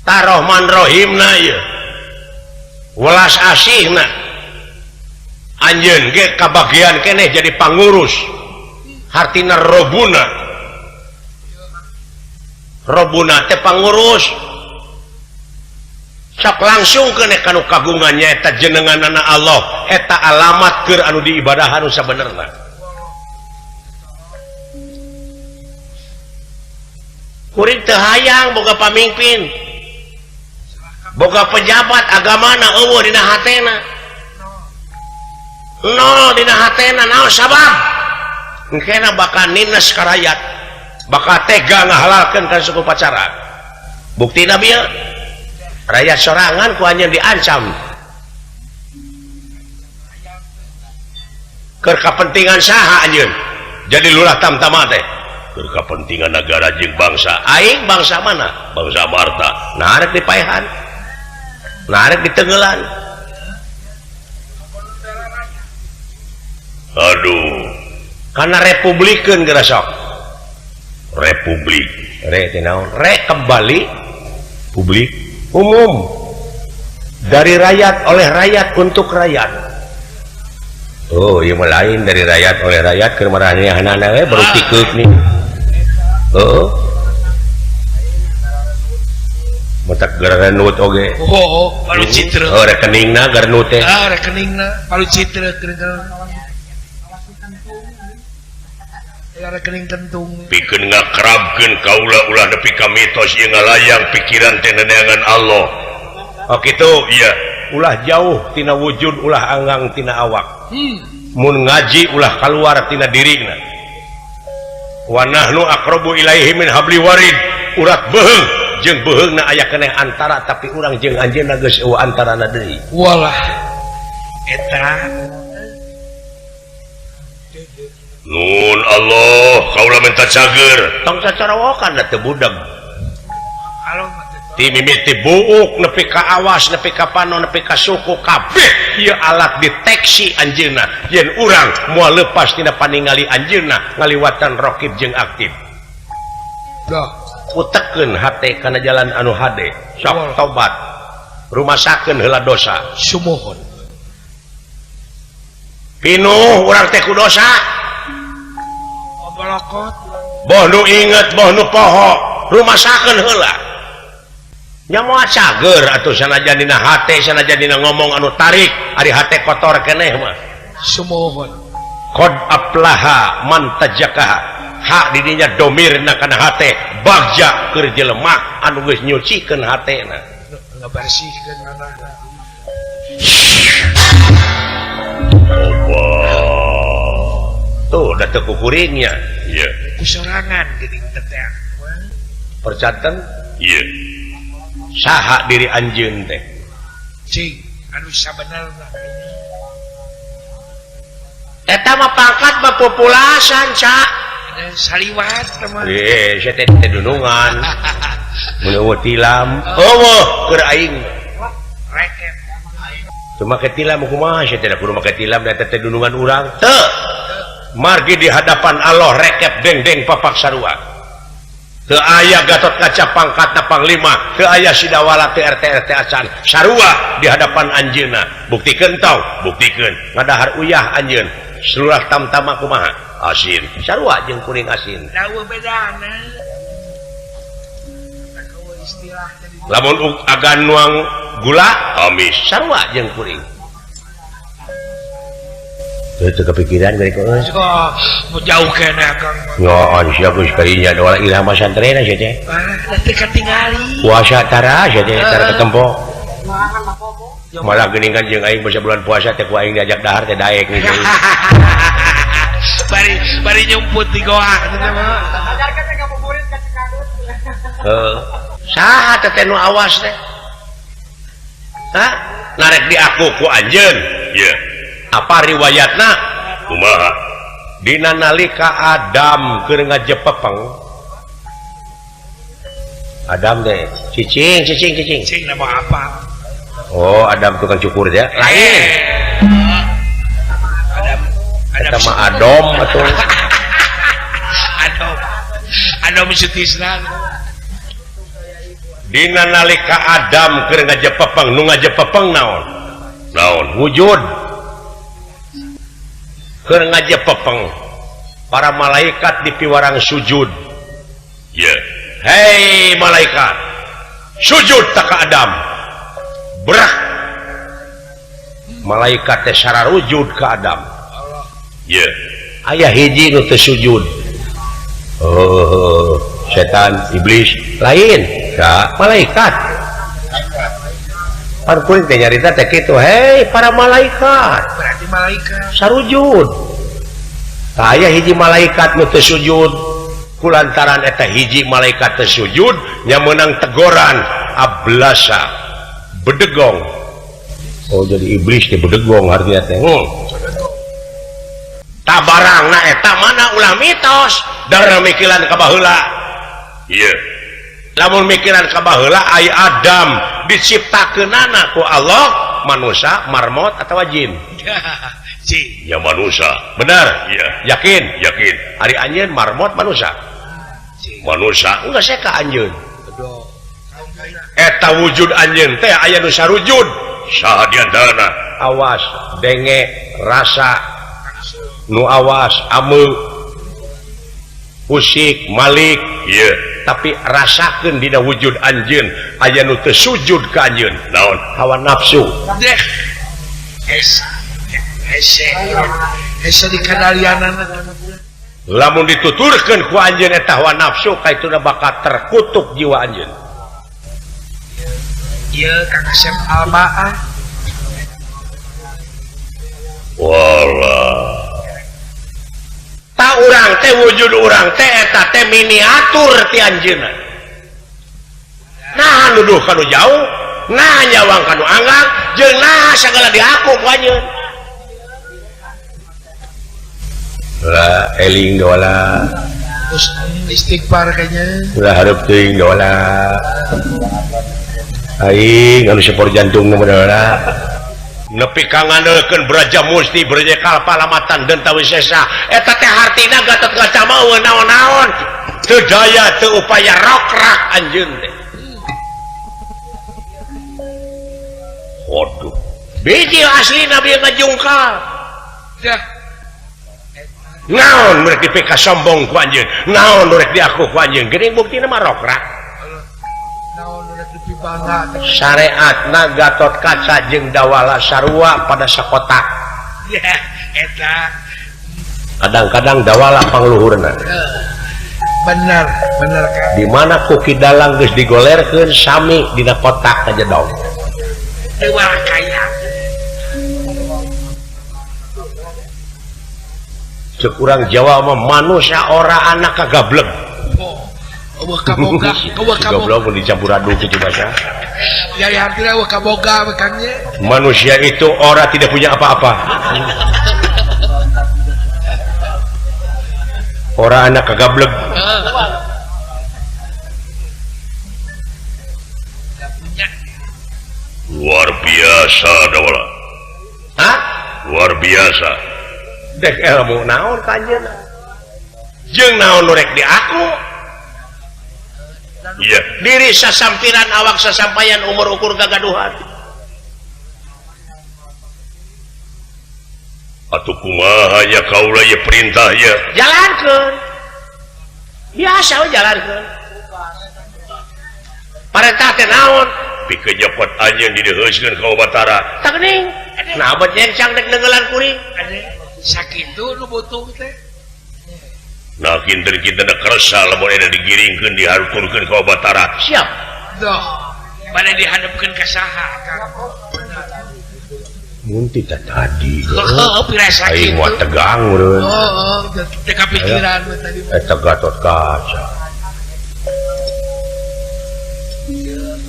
Ta Rahman Rahimna ieu welas asihna. Anjeun ge kabagian keneh jadi pangurus. Hartina robuna. Robuna teh pangurus. Sok langsung keneh kanu kagungan nyaeta jenenganana Allah, eta alamat keur anu diibadahan nu sabenerna. Kuring teu hayang boga pamimpin, boga pejabat agamana eueuh dina hatena. Nol dina hatena naon sabab? Engkena bakal nines ka rakyat, bakal tega ngahalalkeun ka suku pacara. Buktina bieu rakyat sorangan ku anjeun diancam. Keur kapentingan saha anjeun? Jadi lurah tamtama teh. Keur kapentingan negara jeung bangsa. Aing bangsa mana? Bangsa Marta. Nah rek dipaehan. Nah rek ditenggelan. Aduh. Karena republikeun geura sok. Republik. Re teh naon? Re kembali publik umum. Dari rakyat oleh rakyat untuk rakyat. Oh, ieu mah lain dari rakyat oleh rakyat keur maranehanana we baru tikeuk nih. Heeh. Matak garanut oge. Oh, palu citra. Oh, rekeningna garanut teh. Ah, rekeningna palu citra keur. Ya rekening kentung. Pikeun ngakrabkeun kaula ulah nepi ka mitos ieu ngalayang pikiran teh neneangan Allah. Oh kitu, iya. Ulah jauh tina wujud, ulah anggang tina awak. Mun ngaji ulah kaluar tina dirina. Wa nahnu aqrabu ilaihi min habli warid. Urat beuheung jeung beuheungna aya keneh antara tapi urang jeung anjeunna geus eueuh antarana deui. Walah. Eta. Nun Allah, kaula minta cager. Tong cacarawokan da teu budeg. Ti mimiti buuk nepi ka awas nepi ka panon nepi ka suku kabeh ieu alat deteksi anjeunna yen urang moal lepas tina paningali anjeunna ngaliwatan rokib jeung aktif. Utekeun hate kana jalan anu hade sok tobat rumasakeun heula dosa sumuhun pinuh urang teh ku dosa boh nu inget boh nu poho rumasakeun heula. Nya moal cager atuh sanajan dina hate sanajan dina ngomong anu tarik ari hate kotor keneh mah sumuhun. Qad aflaha man tajakaha, hak didinya domirna kana hate bagja keur jelema anu geus nyucikeun hatena ngabersihkeun manahna. Allah tuh da teu kukuringnya ieu ku sorangan geuning teh percanten ieu saha diri anjeun teh cing anu sabenerna eta mah pangkat mah populasan ca saliwat mah sia teh teh dunungan mun eueuh tilam eueuh keur aing reket teu make tilam kumaha sia teh da kudu make tilam da teh dunungan urang teu margi di hadapan Allah rekep deng-deng papak sarua. Teu aya Gatot Kaca pangkatna panglima, teu aya Sidawala teu RT RT acan, sarua di hadapan anjeunna. Buktikeun tau, buktikeun. Ngadahar uyah anjeun, seluruh tamtama kumaha? Asin. Sarua jeung kuring asin. Dawa bedana. Lamun agan nuang gula, amis. Sarua jeung kuring. Teu kepikiran geuning euy. Oh, mau jauh keneh Kang. Nyoon sia geus kadinya doa ilham santrena sia teh. Ah, teu katingali. Puasa tara sia teh tara ketempo. Malah geuning kan jeung aing basa bulan puasa teh ku aing diajak dahar teh daek nih. Bari bari nyumput di goa. Heeh. Saha teh nu awas teh? Hah? Narek di aku ku anjeun. Iya. Apa riwayatna? Kumaha? Dina nalika Adam keur ngajepepeng. Adam teh cicing cicing cicing. Cicing nama apa? Oh, Adam tukang cukur ya. Lain. Adam Eta mah Adom atuh. Adom. Adom Sutisna. Dina nalika Adam keur ngajepepeng, nu ngajepepeng naon? Naon? Wujud. Keur ngajepepeng, para malaikat dipiwarang sujud. Iya. Hei malaikat, sujud tak ka Adam. Berak. Malaikat teh sararujud ka Adam. Iya. Aya hiji nu teu sujud. Oh, setan, iblis, lain. Ka malaikat. Pan kuring teh nyarita teh kitu, hei para malaikat. Berarti malaikat sarujud. Tah aya hiji malaikat nu teu sujud. Kulantaran eta hiji malaikat teu sujud, nya meunang tegoran ablasa bedegong. Oh, jadi iblis teh bedegong artinya teh. Tabarangna eta mana ulah mitos darah mikiran ka baheula. Iya. Lamun mikiran ka baheula ai Adam diciptakeunana ku Allah manusia, marmot atawa jin? Jin. Ya manusia. Bener? Iya. Yakin? Yakin. Ari anjeun marmot manusia? Manusia. Enggak saya ka anjeun. Eta wujud anjeun teh aya nu sarujud. Saha di antarana? Awas denge rasa nu awas ame usik malik. Iya. Tapi rasakeun dina wujud anjeun aya nu teu sujud ka anjeun. Naon? Hawa nafsu. Deh. Hese. Hese dikadalianana. Lamun dituturkeun ku anjeun eta hawa nafsu kaituna bakal terkutuk jiwa anjeun. Ieu Kang Asep Almaa. Walah. Ta urang teh wujud urang teh eta teh miniatur ti anjeunna. Nah nuduh kanu jauh, nah nyawang kanu anggang, jeung nah sagala diaku ku anjeun. Lah eling dola. Terus istighfar kayaknya. Ulah hareup teuing dola. Aing anu sepor jantung mah dola. Nepi ka ngandelkeun Braja Musti Braja Kalpa lamatan denta wisesa eta teh hartina Gatot Kaca mah eueuh naon-naon teu daya teu upaya rokrak anjeun teh. Waduh. Biji aslina bieu ngajungkal. Dah. Naon rek dipika sombong ku anjeun, naon rek diaku ku anjeun, geuning buktina mah rokrak. Syariatna Gatot Kaca jeung Dawala sarua pada sakotak. Ya, eta. Kadang-kadang Dawala pangluhurna. Bener, bener kan. Di mana ku Ki Dalang geus digolerkeun sami dina kotak aja dong. Dawala kaya. Cek urang Jawa mah manusia ora anak kagableg. Eueuh kaboga, eueuh kaboga. Goblok mun dicampur aduk kitu bahasa. Ya ya artinya eueuh kaboga bekannya. Manusia itu ora tidak punya apa-apa. Ora anak kagableg. Luar biasa Dawala. Hah? Luar biasa. Dek ilmu naon ka anjeunna? Jeung naon nu rek di aku? Iya. Diri sasampiran awak sasampayan umur ukur gagaduhan. Atuh kumaha nya kaula ye perintah ye? Jalankeun. Biasa we jalankeun. Parentah teh naon? Pikeun nyopot anjeun dideheuskeun ka Batara. Tah geuning. Nah abet nyencang dek neunggeulan kuring. Sakitu nu butuh teh. Nah kinten-kinten kersa lamun eta digiringkeun dihaturkeun ka Batara. Siap. Doh, bade dihadepkeun ka saha Kang? Mun ti tadi. Heeh, pirasa kitu. Aing mah tegang meureun. Heeh, teu kapikiran mah tadi. Eta Gatot Kaca.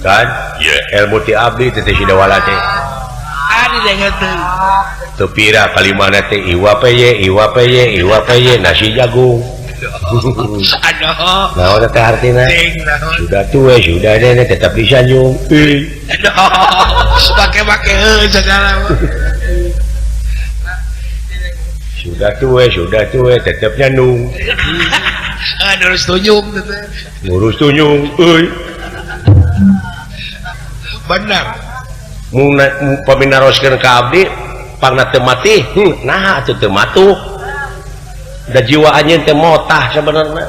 Kan? Ye, ilmu ti abdi teh Sidawala teh. Adi dengar teh. Teu pira kalimana teh iwa peye, iwa peye, iwa peye nasi jagung. Aduh. Naon teh artina? Sudah tua, sudah nenek tetap disanjung. Aduh. Pake-pake heuh segala. Sudah tua tetap nyandung. Ngurus tunjung teh. Ngurus tunjung euy. Benar. Mun pami naroskeun ka abdi pangna teu mati, naha atuh teu matuh. Da jiwa anjeun teh motah sebenarnya.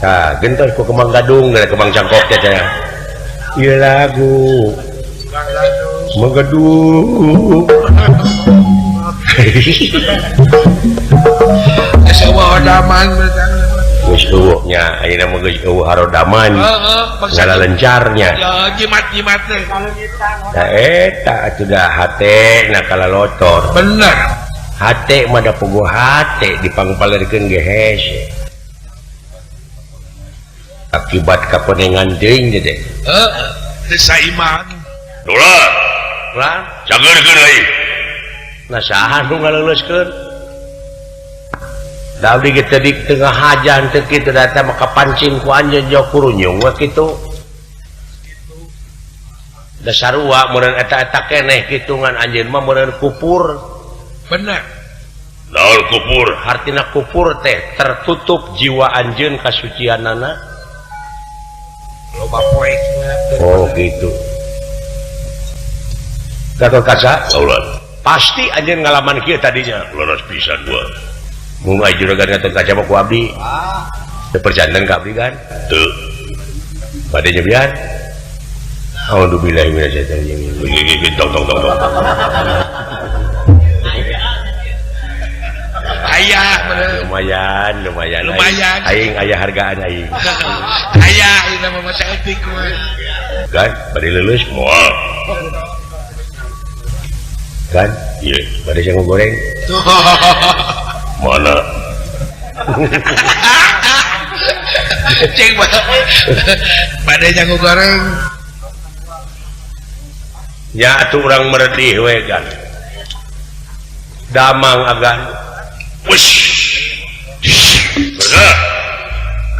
Tah, gentos ku Kembang Gadung, gara Kembang Cangkok teh teh. Ieu lagu. Kembang Gadung. Geus eueuh hodaman geus eueuh nya, ayeuna mah geus eueuh harodaman. Heeh, ngalencarnya. Ya jimat-jimat teh. Da eta atuh da hate na kalalotor. Bener. Hate mah da puguh hate dipangpalerkeun ge hese. Akibat kapenengan teuing teh. Heeh, teu saiman. Dolar. Lah, cageurkeun euy. Nah saha nu ngaleuleuskeun? Da abdi ge teu di tengah hajan teu kitu da eta mah kapancing ku anjeun jauh kurunyung we kitu. Da sarua meureun eta-eta keneh kitungan anjeun mah meureun kupur. Benar. Naon kupur? Hartina kupur teh tertutup jiwa anjeun kasucianana. Loba poekna. Oh gitu. Gatot Kaca? Laulan. Pasti anjeun ngalaman kieu tadinya. Leres pisan gua. Mun aya juragan Gatot Kaca mah ku abdi. Ah. Teu perjanten ka abdi kan? Teu. Bade nyebian? A'udzubillahi minasyaitonir rajim. Tong tong tong tong. Ayah lumayan lumayan lumayan aing aya hargaan aing. Aya ieu mah masa eutik mah. Kan bade leuleus moal. Kan? Ieu bade sangu goreng. Mana? Cing bade sangu goreng. Ya atuh urang meredih we kan. Damang agan. Wush. Bergerak.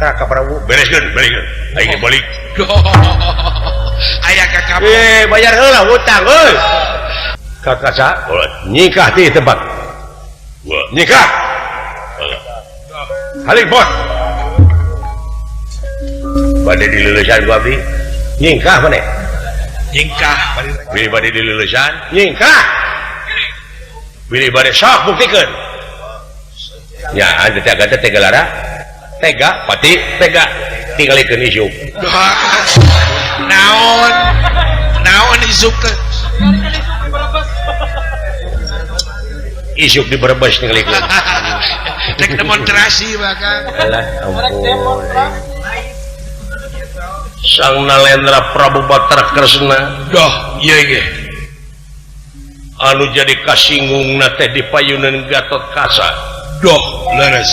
Ka Prabu bereskeun, bereskeun. Aing balik. Aya ka kamu. Bayar heula hutang euy. Ka Kaca, nyikah di tempat. Nyikah. Halik bot. Bade dileulesan ku abdi. Nyingkah maneh? Nyingkah. Bilih bade dileulesan, nyingkah. Bilih bade sok buktikeun. Ya, anda tega tega lara, tega pati tega tinggalikeun isuk. Naon? Naon isuk teh? Isuk di Brebes tinggalikeun. Rek demonstrasi bahkan. Alah, ampun. Sang Nalendra Prabu Batara Kresna. Doh, ieu ge. Anu jadi kasingungna teh dipayuneun Gatot Kaca. Doh, leres.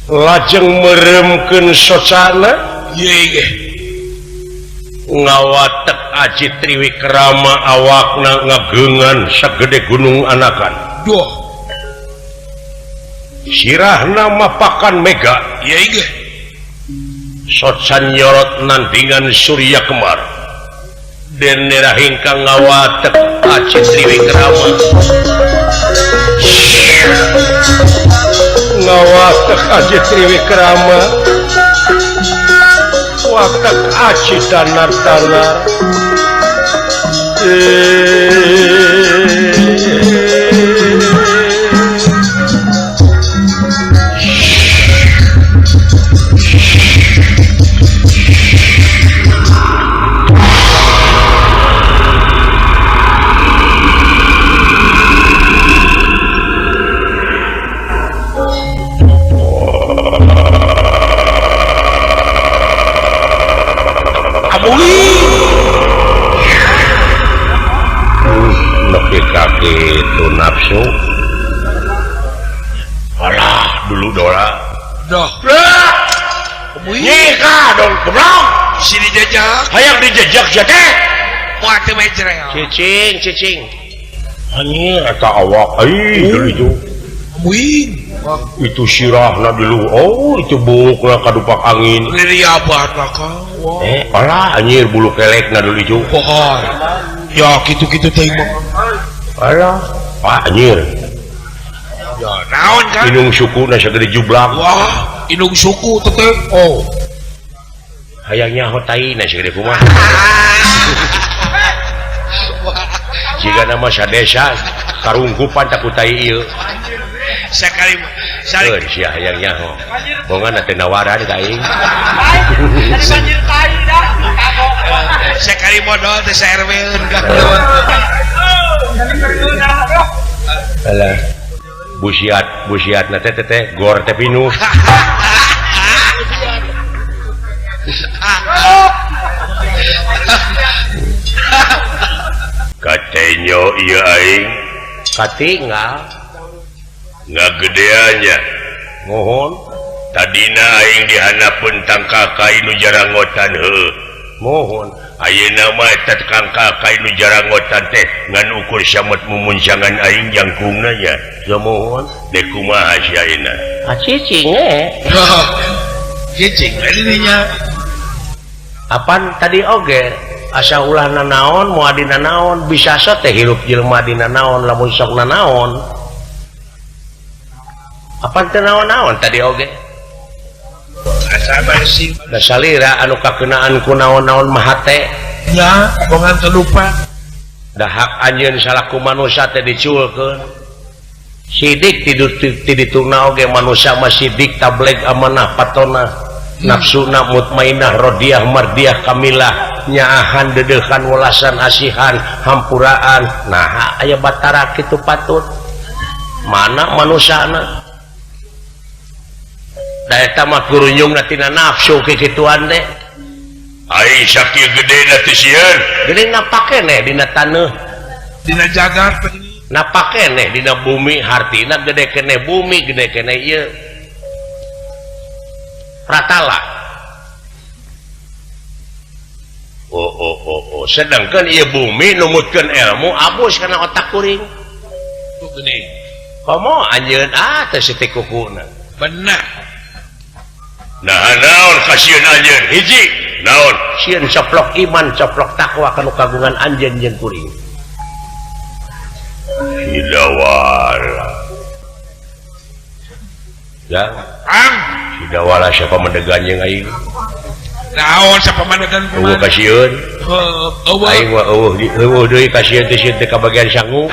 Lajeng meremkeun socana, ieu ge. Ngawatek Aji Triwikrama awakna ngageungan sagede gunung anakan. Doh. Sirahna mapakan mega, ieu ge. Socan nyorot nandingan Surya Kembar. Denera hingkang ngawatek Aji Triwikrama. Ngawatek Aji Triwikrama. Watek Aji danar-danar. Kitu nafsu. Alah, dulu dola. Dah. Nyika dong, goblok. Sini jejak. Hayang dijejak sia teh. Moal teu mejrel. Cicing, cicing. Anjir eta awak euy dulu itu. Wih. Itu sirahna dulu. Oh, itu buukna kadupak angin. Liriabat lah ka. Alah anjir bulu kelekna dulu itu. Pohon. Ya kitu-kitu teh mah. Alah, ah anjir. Ya naon kan? Inung sukuna sagede jublak. Wah, inung suku teh. Oh. Hayang nyaho taina sagede kumaha. Jika nama sadesa karungkupan tak ku tai ieu. Sakali sali sia hayang nyaho. Bongan teh nawaran ka aing. Banjir tai dah. Sakali modal teh sa-RW-eun ka. Alah. Busiat, busiat na teh teh gor teh pinuh. Katenyo ieu aing katinggal ngagedeannya mohon tadina aing dihanapeun tangkal kai nu jarangotan heuh mohon ayeuna mah eta tangkal kai nu jarangotan teh ngan ukur samet mumuncangan aing jangkungna nya ya mohon dek kumaha sia ayeuna ah cicing eh cicing dinya apan tadi oge asa ulah nanaon moal dina naon bisa so teh hirup jelema dina naon lamun sok nanaon apan teu naon-naon tadi oge asa bersih da salira anu kakenaan ku naon-naon mah hate nya bongan teu lupa da hak anjeun salaku manusia teh diculkeun sidik ti dituna oge manusia mah sidik tableg amanah patona nafsuna mutmainah rodiah mardiah kamilah nyaahan dedehan welasan asihan hampuraan nah aya batara kitu patut mana manusana da eta mah gurunyungna tina nafsu kikituan teh aing sakieu gedena teh sieun gede napak keneh dina taneuh dina jagat napak keneh dina bumi hartina gede keneh bumi gede keneh ieu pratala. Oh oh oh oh sedangkan ieu bumi numutkeun ilmu abus kana otak kuring. Geuning. Komo anjeun ah teh siti kukuna. Bener. Nah naon kasieun anjeun hiji naon sieun coplok iman coplok takwa kanu kagungan anjeun jeung kuring. Hidawala. Ya. Ang Hidawala siapa mendegan jeung aing. Naon siapa mendegan kumaha? Eueuh kasieun. Heueuh. Aing mah eueuh deui kasieun teh sieun teh kabagian sangu.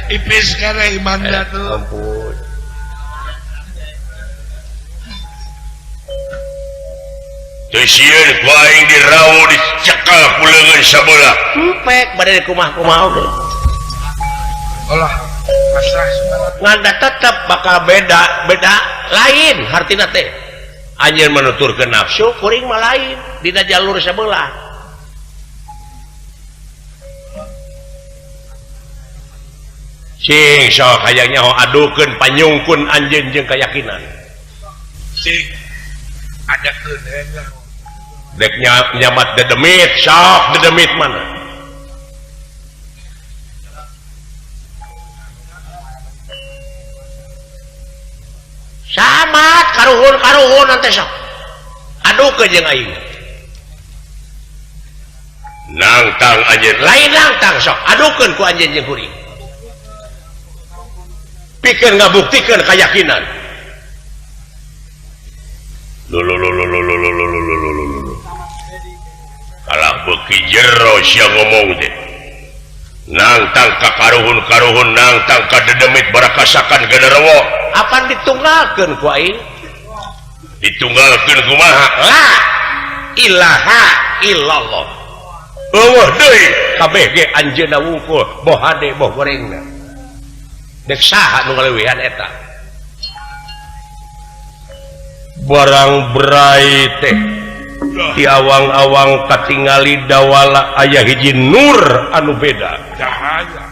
Ipis kana imanna tuh. Ampun. Teu sieun ku aing dirawu dicekal ku leungeun sabelah. Empek bade kumaha-kumaha oge. Olah. Nganda tetep bakal beda beda lain hartina teh anjeun menuturkeun nafsu kuring mah lain dina jalur sebelah sing sok hayang nyaho adukeun panyungkun anjeun jeung keyakinan sing adakeun dek nyamat dedemit sok dedemit mana samat karuhun-karuhun nanti sok adukeun jeung aing nangtang anjeun lain nangtang sok adukeun ku anjeun jeung kuring pikeun ngabuktikeun kayakinan lho kalah beuki jero sia ngomong teh nangtang ka karuhun-karuhun nangtang ka dedemit barakasakan genderuwo apan ditunggalkeun ku aing ditunggalkeun kumaha la ilaha illallah eueuh deui kabeh ge anjeunna wungkul boh hade boh gorengna dek saha nu ngaleuwihan eta barang berai teh Di awang-awang katingali dawala aya hiji nur anu beda. Cahaya.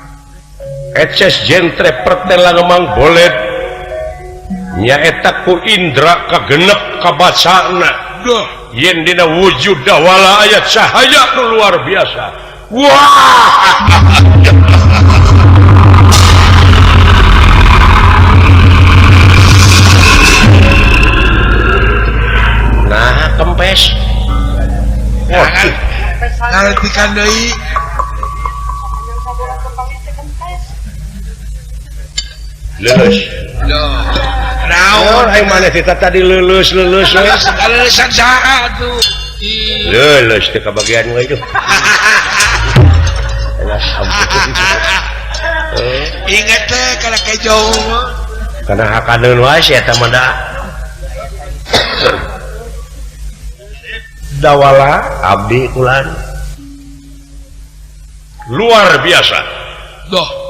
Eces jentre pertel langemang bolet. Nyaeta ku indra kagenep kabacana. Yen dina wujud dawala aya cahaya nu luar biasa. Wah! Nah, kempes. Waduh. Ngaretikan deui. Lulus. Naon ai maneh teh tadi lulus lulus we. Lulusan saha atuh? Lulus teh kabagian we itu. Ingat teh kana kejo. Kana hakaneun wae sia eta mah da. Dawala abdi kulan luar biasa. Doh.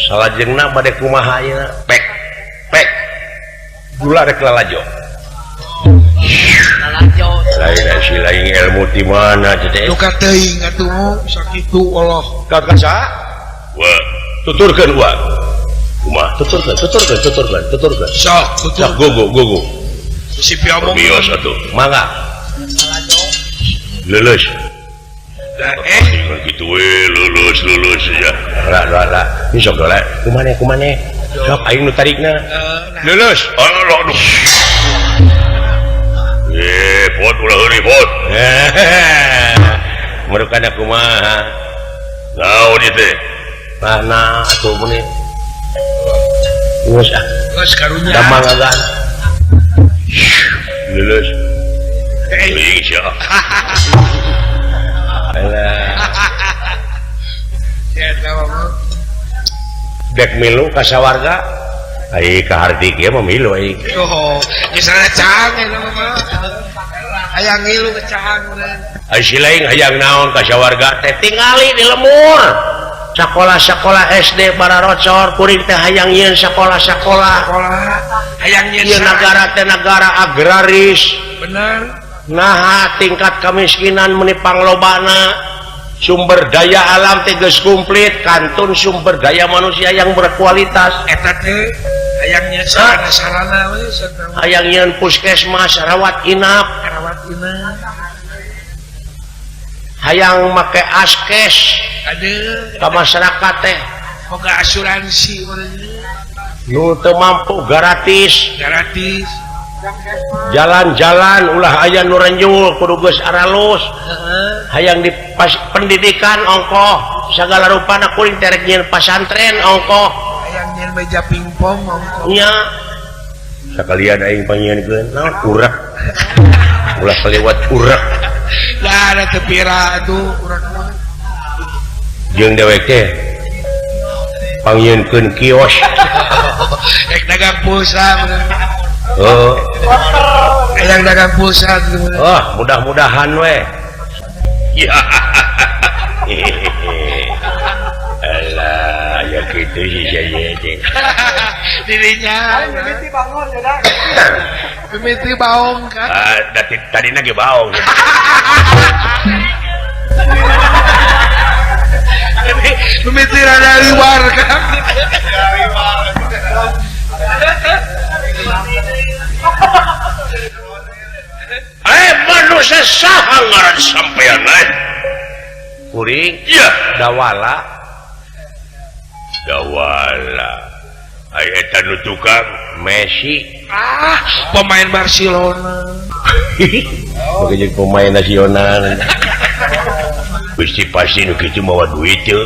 Salajengna bade kumaha ayeuna? Pek pek. Gula rek lalajo. Lalajo. Lain si lain ilmu ti mana teh? Duka teuing atuh sakitu Allah. Ka saha? Wa, tuturkeun wa. Kumaha? Tuturkeun, tuturkeun, tuturkeun, tuturkeun. Sok, tutur. Sok gogo gogo. Si piomong bios atuh. Mangga. Lulus. Gitu we lulus lulus ya. Ra ra ra. Ini sok dola. Kumane kumane. Sok aing nu tarikna. Lulus. Aduh aduh. Pot ulah heureuy pot. Merukana kumaha? Naon ieu teh? Nah, atuh meuni. Geus ah. Geus karunya. Damang agan. Lulus. Teuing sia. Alah. Dek milu ka sawarga. Ai ka harti kieu mah milu ai. Oh, geus caang eta mah. Hayang ngilu ke caang urang. Ai si lain hayang naon ka sawarga teh tingali di lemur. Sakola-sakola SD bararocor kuring teh hayang nyieun sakola-sakola. Sakola hayang nyieun nagara teh nagara agraris. Bener. Nah, tingkat kemiskinan meni panglobana, sumber daya alam teh geus komplit, kantun sumber daya manusia yang berkualitas. Eta teh hayang nyieun sarana-sarana we hayang nyieun puskesmas rawat inap, rawat inap. Hayang make askes aduh ka masyarakat teh boga asuransi nu teu mampu gratis. Gratis. Jalan-jalan ulah aya nu renjul kudu geus aralus. Hayang di pas, pendidikan ongkoh sagala rupana kuring teh rek nyieun pasantren ongkoh. Hayang nyieun meja pingpong ongkoh. Nya. Sakalian aing pangnyieunkeun naon urek. Ulah kaliwat urek. Lah ada teu pira atuh urek mah. Jeung dewek teh pangnyieunkeun kios. Rek dagang pulsa. Oh. Hayang dagang pulsa. Oh, mudah-mudahan we. Ya. Alah, ya kitu sih saya teh. Dirinya. Mimiti bangun ya dah. Mimiti baong kan. Ah, tadina ge baong. Mimiti rada liwar kan. Manusia saha ngaran sampean eh? Kuring iya dawala. Dawala. Ai eta nu tukang Messi. Ah, pemain Barcelona. Oke jadi pemain nasional. Gusti pasti nu kitu mawa duit teu.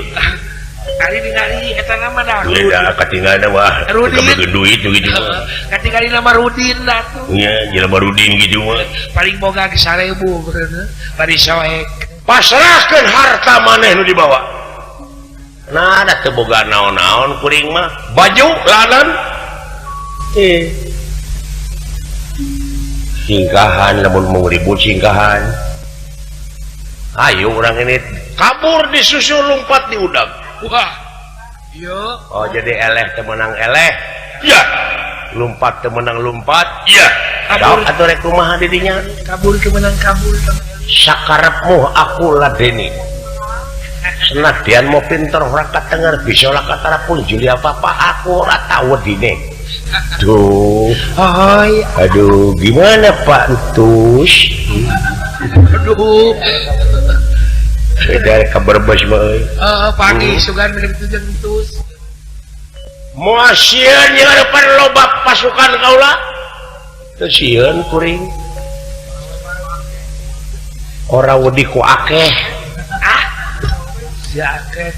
Ari ningali eta nama dah. Beda katingalna mah. Rudin duit gitu mah. Katingali nama Rudin atuh. Nya jelema Rudin gitu mah. Paling boga ge 1000 beureuh. Bari soek. Pasrahkeun harta maneh nu dibawa. Nah, da teu boga naon-naon kuring mah. Baju lanan. Singkahan lamun mau ribut singkahan. Ayo orang ini kabur disusul lompat di udang. Wah. Iya. Oh, jadi eleh temenang eleh. Iya. Lumpat temenang lumpat. Iya. Kabur atuh rek kumaha di dinya? Kabur kemenang kabur. Sakarepmu aku ladeni. Senadyan mau pinter ora katenger bisa ora katarapun juli apa-apa aku ora tau wedine. Duh. Hai. Aduh, gimana Pak Entus? Aduh. Beda ka Brebes mah euy. Heeh, pagi sugan mirip jeung Entus. Moal sieun jeung harapan loba pasukan kaula. Teu sieun kuring. Ora wedi ku akeh. Ah. Si akeh.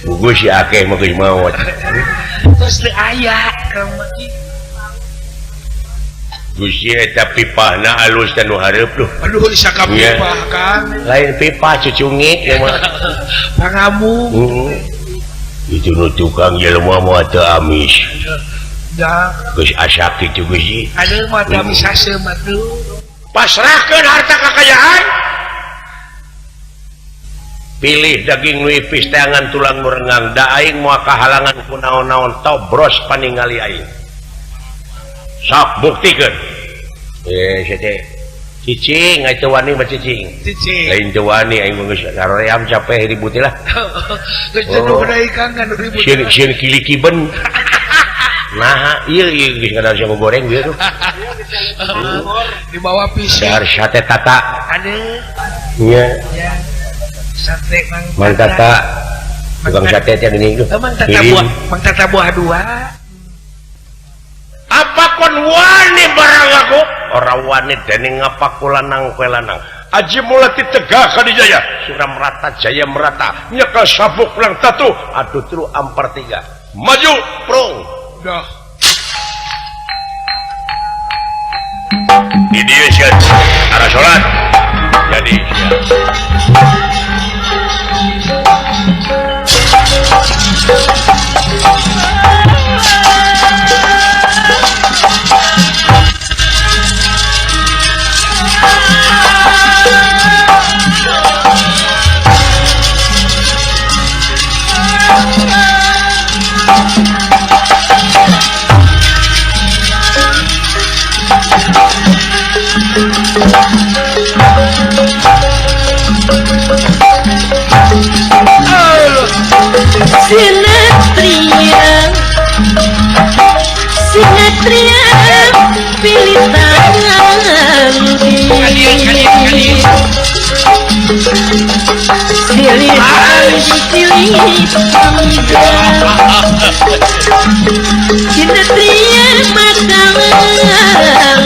Buku si akeh mah geus maot. Terus teu aya ka mah. Gusti eta pipahna alus teh nu hareup duh. Aduh disangka pipah Kang. Lain pipah cucungit ieu mah. Pangamu. Heeh. Itu nu tukang jelema mah teu amis. Da. Geus asak kitu Gusti. Aduh mah teu amis haseum atuh. Pasrahkeun harta kakayaan. Pilih daging nu ipis teangan tulang nu rengang da aing moal kahalangan ku naon-naon tobros paningali aing. Sok buktikeun. Teh cicing atuh wani mah cicing. Cicing. Lain teu wani aing mah geus saroream capek ribut lah. Geus jenuh deui Kang kan ribut. Sieun sieun kilikiben. Nah, ieu ieu geus ngadar sama goreng ieu tuh. Dibawa pisau. Dahar sate tata. Aduh. Nya. Sate Mang Mang Tata. Tukang sate teh geuning tuh. Mang Tata buah, Mang Tata buah dua. Apa kon wani barang aku? Ora wani dening ngapa ku lanang kowe lanang. Aji mulati tegak Kadijaya, Suram rata jaya merata, nyekel sabuk lang tatu, adu tru ampar tiga. Maju prung. Dah. Di dieu sieun arah salat. Jadi siap. Sinetria, sinetria pilih tangan silih silih sinetria matalan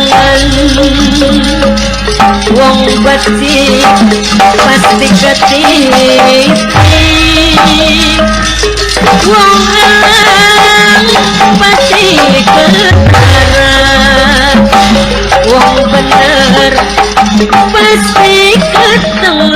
wong becik pasti ketiti wong halang pasti ketara wong bener pasti ketemu.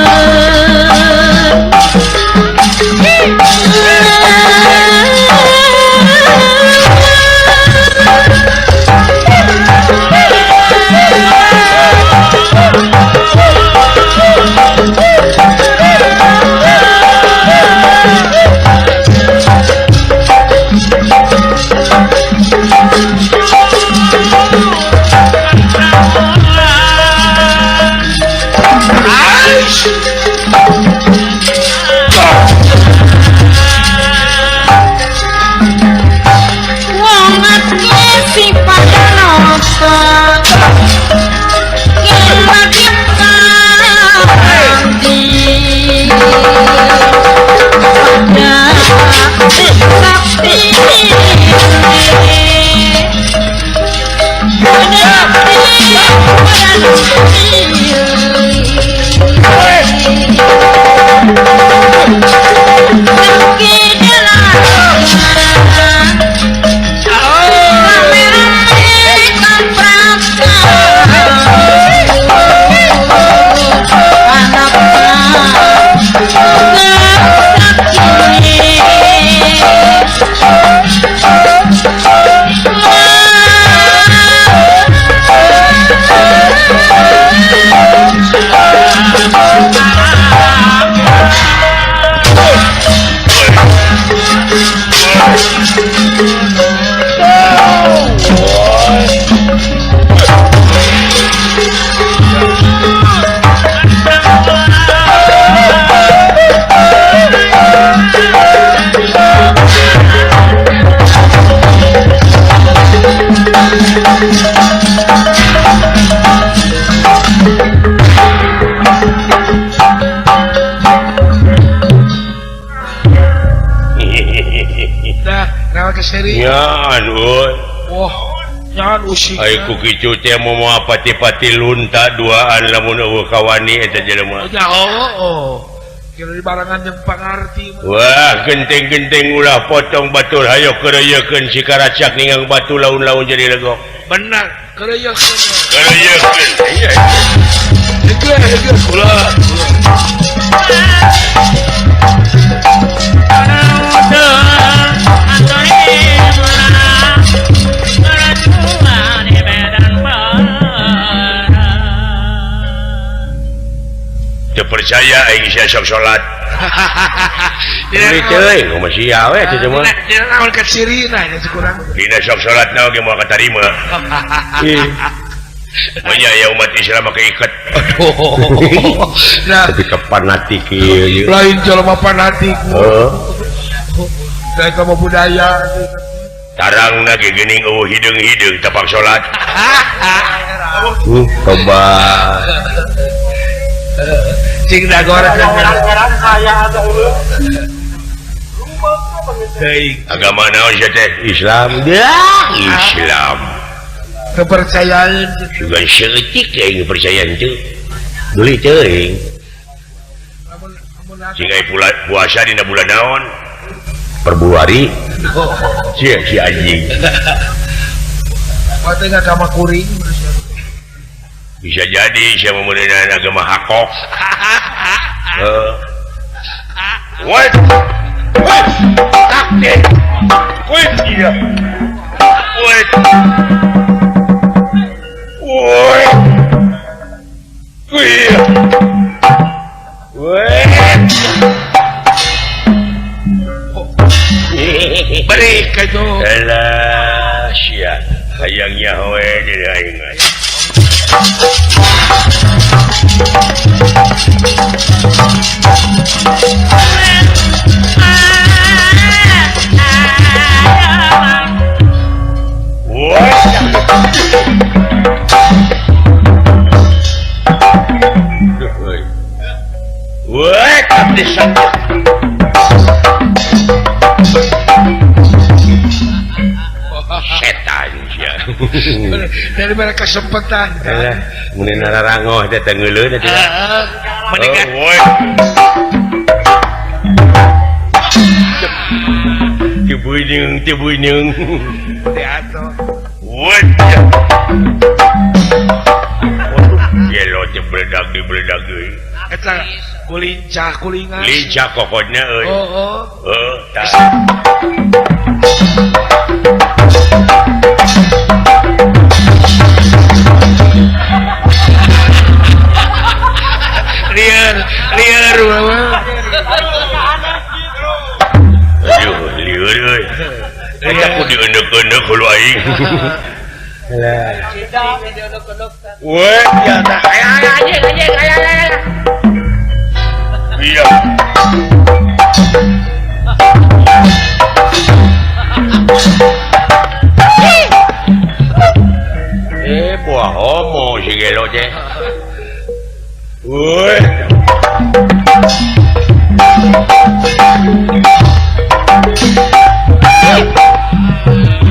keseri. Ya aduh. Wah, jangan usik. Ai ku kitu teh moal pati-pati lunta duaan lamun eueuh kawani eta jelema. Oh, oh. Kira di barangan jeung pangarti. Wah, genteng-genteng ulah potong batur hayo keureuyekeun si karacak ningang batu laun-laun jadi legok. Benar, keureuyekeun. Keureuyekeun. Heugeun, heugeun kula. Teu percaya aing sia sok salat. Teuing kumaha sia we teh mah. Dina naon kacirina nya kurang. Dina sok salatna oge moal katarima. Banyak ya umat Islam make iket. Aduh. Nah, tapi fanatik ieu. Lain jelema fanatik. Heeh. Da eta mah budaya. Tarangna ge geuning eueuh hideung-hideung tapak salat. Tobat. Cing dagor agama naon sia teh? Islam. Dah, Islam. Kepercayaan juga seeutik aing kepercayaan teu. Deuli teuing. Cing ai puasa dina bulan naon? Februari. Sia si anjing. Mate agama kuring. Bisa jadi saya memenuhi agama hakok. What? What? Takdir. What? Iya. What? What? Iya. What? Beri itu. Alah, sia. Hayangnya we jadi aing. Setan sia. Dari mana kesempatan kan? Mun nararangoh teh tenggeuleun teh. Mendingan teu beuneung. Teh atuh. Woi. Gelo teh beledag dibeledag euy. Eta kulincah kulingan. Lincah kokotna euy. Oh, oh. Tah. Liar, liar mama. Aduh, liar euy. Eta ku dieuneuk-euneuk hulu aing. Lah. Weh, ya tah. Ayo anjing, anjing, ayo ayo. Iya. Buah homo si gelo teh. Woi.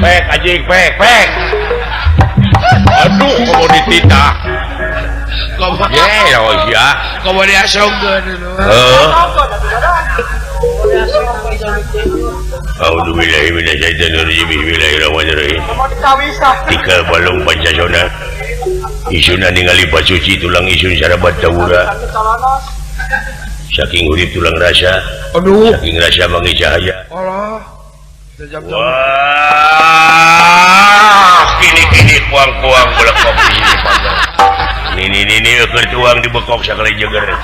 Pek anjing, pek, pek. Aduh, komo dititah. Komo. Ye, oh sia. Komo diasongkeun. Heeh. A'udzubillahi minasyaitonirrajim. Bismillahirrahmanirrahim. Tikal balong pancasona. Isuna ningali pasuci tulang isun sarabat tawura. Saking urip tulang rasa. Aduh. Saking rasa mangi cahaya. Allah. Wah, kini-kini kuang-kuang belekok di sini panggang. Nini-nini eueuh tuang dibekok sakali jeger.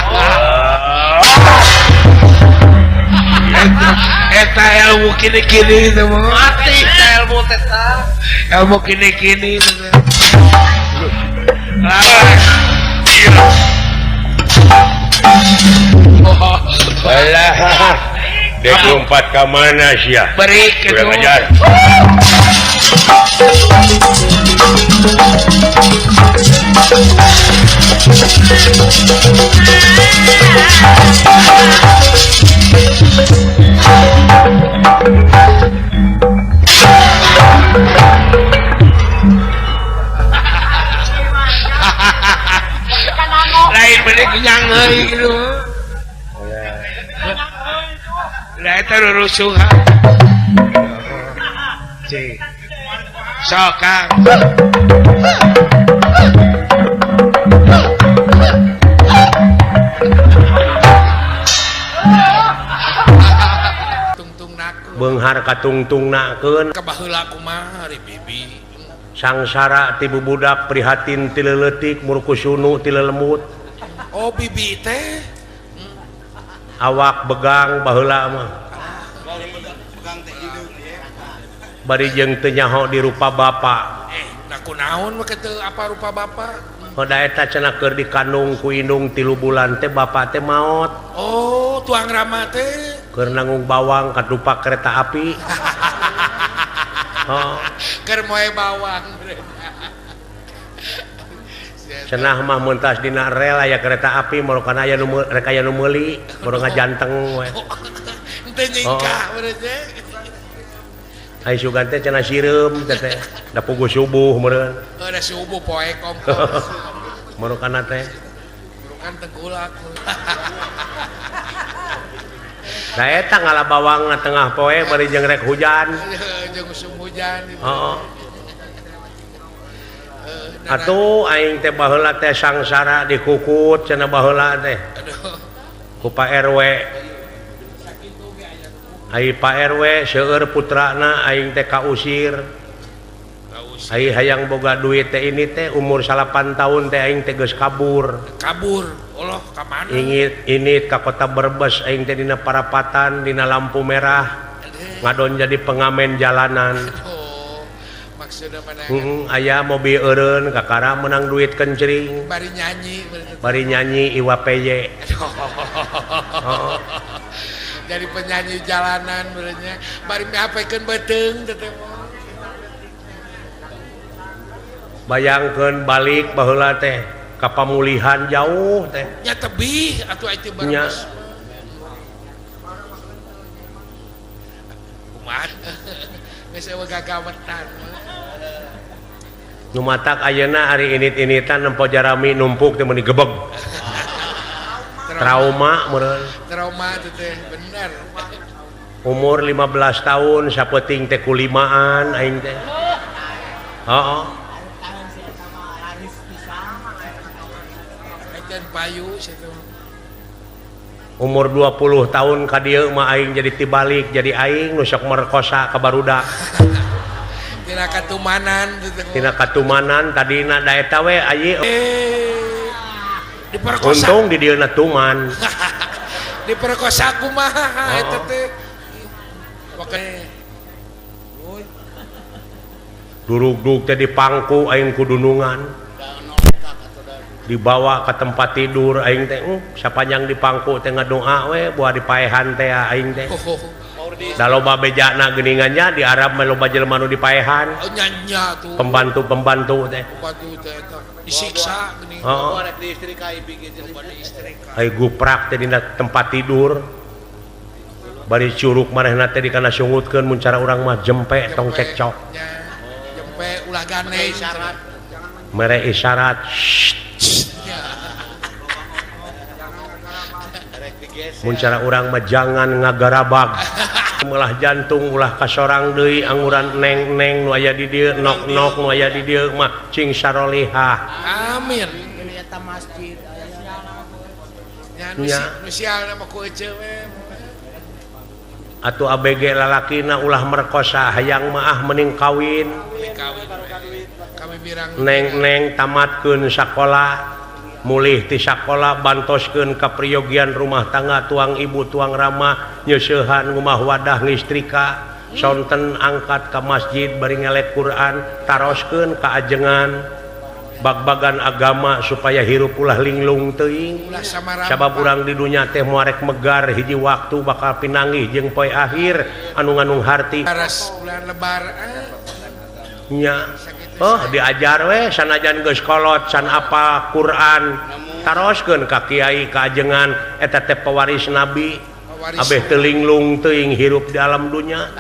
Wah. Eta ilmu kini-kini teh mah. Mati eta ilmu teh ta. Ilmu kini-kini teh. Alah. Dek lompat ka mana sia? Beri kurang ajar. Rurusuhan. Cik. Sok Kang. Beunghar katungtungnakeun ka baheula kumaha ari bibi. Sangsara ti bubudak prihatin ti leuletik murkusunu ti lelemut. Oh bibi teh awak begang baheula mah. Bari jeung teu nyaho di rupa bapa. Da kunaon mah teu apa rupa bapa? Da eta cenah keur dikandung ku indung 3 bulan teh bapa teh maot. Oh, tuang rama teh keur nanggung bawang kadupak kereta api. Oh. Keur moe bawang. Cenah mah mentas dina rel aya kereta api morokan aya nu rek aya nu meuli, baru ngajanteng we. Henteu nyingkah meureun teh. Ai sugan teh cenah sireum teh teh. Da puguh subuh meureun. Heuh da subuh poe kompor. Morokan teh. Morokan tengkulak. Da eta ngala bawang na tengah poe bari jeung rek hujan. Jeung usum hujan. Heeh. Atuh aing teh baheula teh sangsara dikukut cenah baheula teh. Ku Pak RW. Ai Pak RW seueur putrana aing teh kausir. Ai hayang boga duit teh ini teh umur 8 tahun teh aing teh geus kabur. Kabur. Allah ka mana? Ingit init ka kota Brebes aing teh dina parapatan dina lampu merah. Ngadon jadi pengamen jalanan. Oh, maksudna mana? Aya mobil eureun kakara menang duit kencring. Bari nyanyi, bari nyanyi Iwa PY. Oh. Jadi penyanyi jalanan benernya bari miapekeun beuteung teh. Bayangkeun balik baheula teh ka pamulihan jauh teh. Nya tebih atuh aya teh Brebes. Kumaha? Geus eueuh gagawetan. Nu matak ayeuna ari init-initan nempo jarami numpuk teh meuni gebeg. Trauma meureun. Trauma teh teh bener. Umur 15 tahun sapeuting teh kulimaan aing teh. Heeh. Umur 20 tahun ka dieu mah aing jadi tibalik jadi aing nu sok merkosa ka barudak. Tina katumanan Tina katumanan tadina da eta we ayi diperkosa. Untung di dieuna tuman. Diperkosa kumaha eta teh. Oke. Durug-durug teh dipangku aing kudunungan. Dibawa ke tempat tidur aing teh sapanjang dipangku teh ngadoa we buah dipaehan teh aing teh. Da loba bejana geuningannya di Arab mah loba jelema nu dipaehan. Pembantu-pembantu teh. Pembantu teh eta disiksa geuning. Ai guprak teh dina tempat tidur. Bari curug manehna teh dikana sungutkeun mun cara urang mah jempe tong cekcok. Jempe ulah gane isyarat. Mere isyarat. Mun cara urang mah jangan ngagarabag. Melah jantung ulah kasorang deui anguran neng-neng nu aya di dieu nok-nok nu aya di dieu mah cing sarolihah. Amin. Eta masjid aya. Nya nu sialna mah ku eceu we. Atuh ABG lalakina ulah merkosa hayang mah ah mending kawin. Neng-neng tamatkeun sakola. Mulih ti sakola bantoskeun kapriyogian rumah tangga tuang ibu tuang rama nyeusehan ngumah wadah ngistrika sonten angkat ka masjid bari ngelek Quran taroskeun ka ajengan bag-bagan agama supaya hirup ulah linglung teuing sabab urang di dunya teh moal rek megar hiji waktu bakal pinanggih jeung poe akhir anu nganung harti bulan lebar nya. Oh diajar we sanajan geus kolot san apa Quran taroskeun ka kiai ka ajengan eta teh pewaris nabi abeh teu linglung teuing hirup di alam dunya.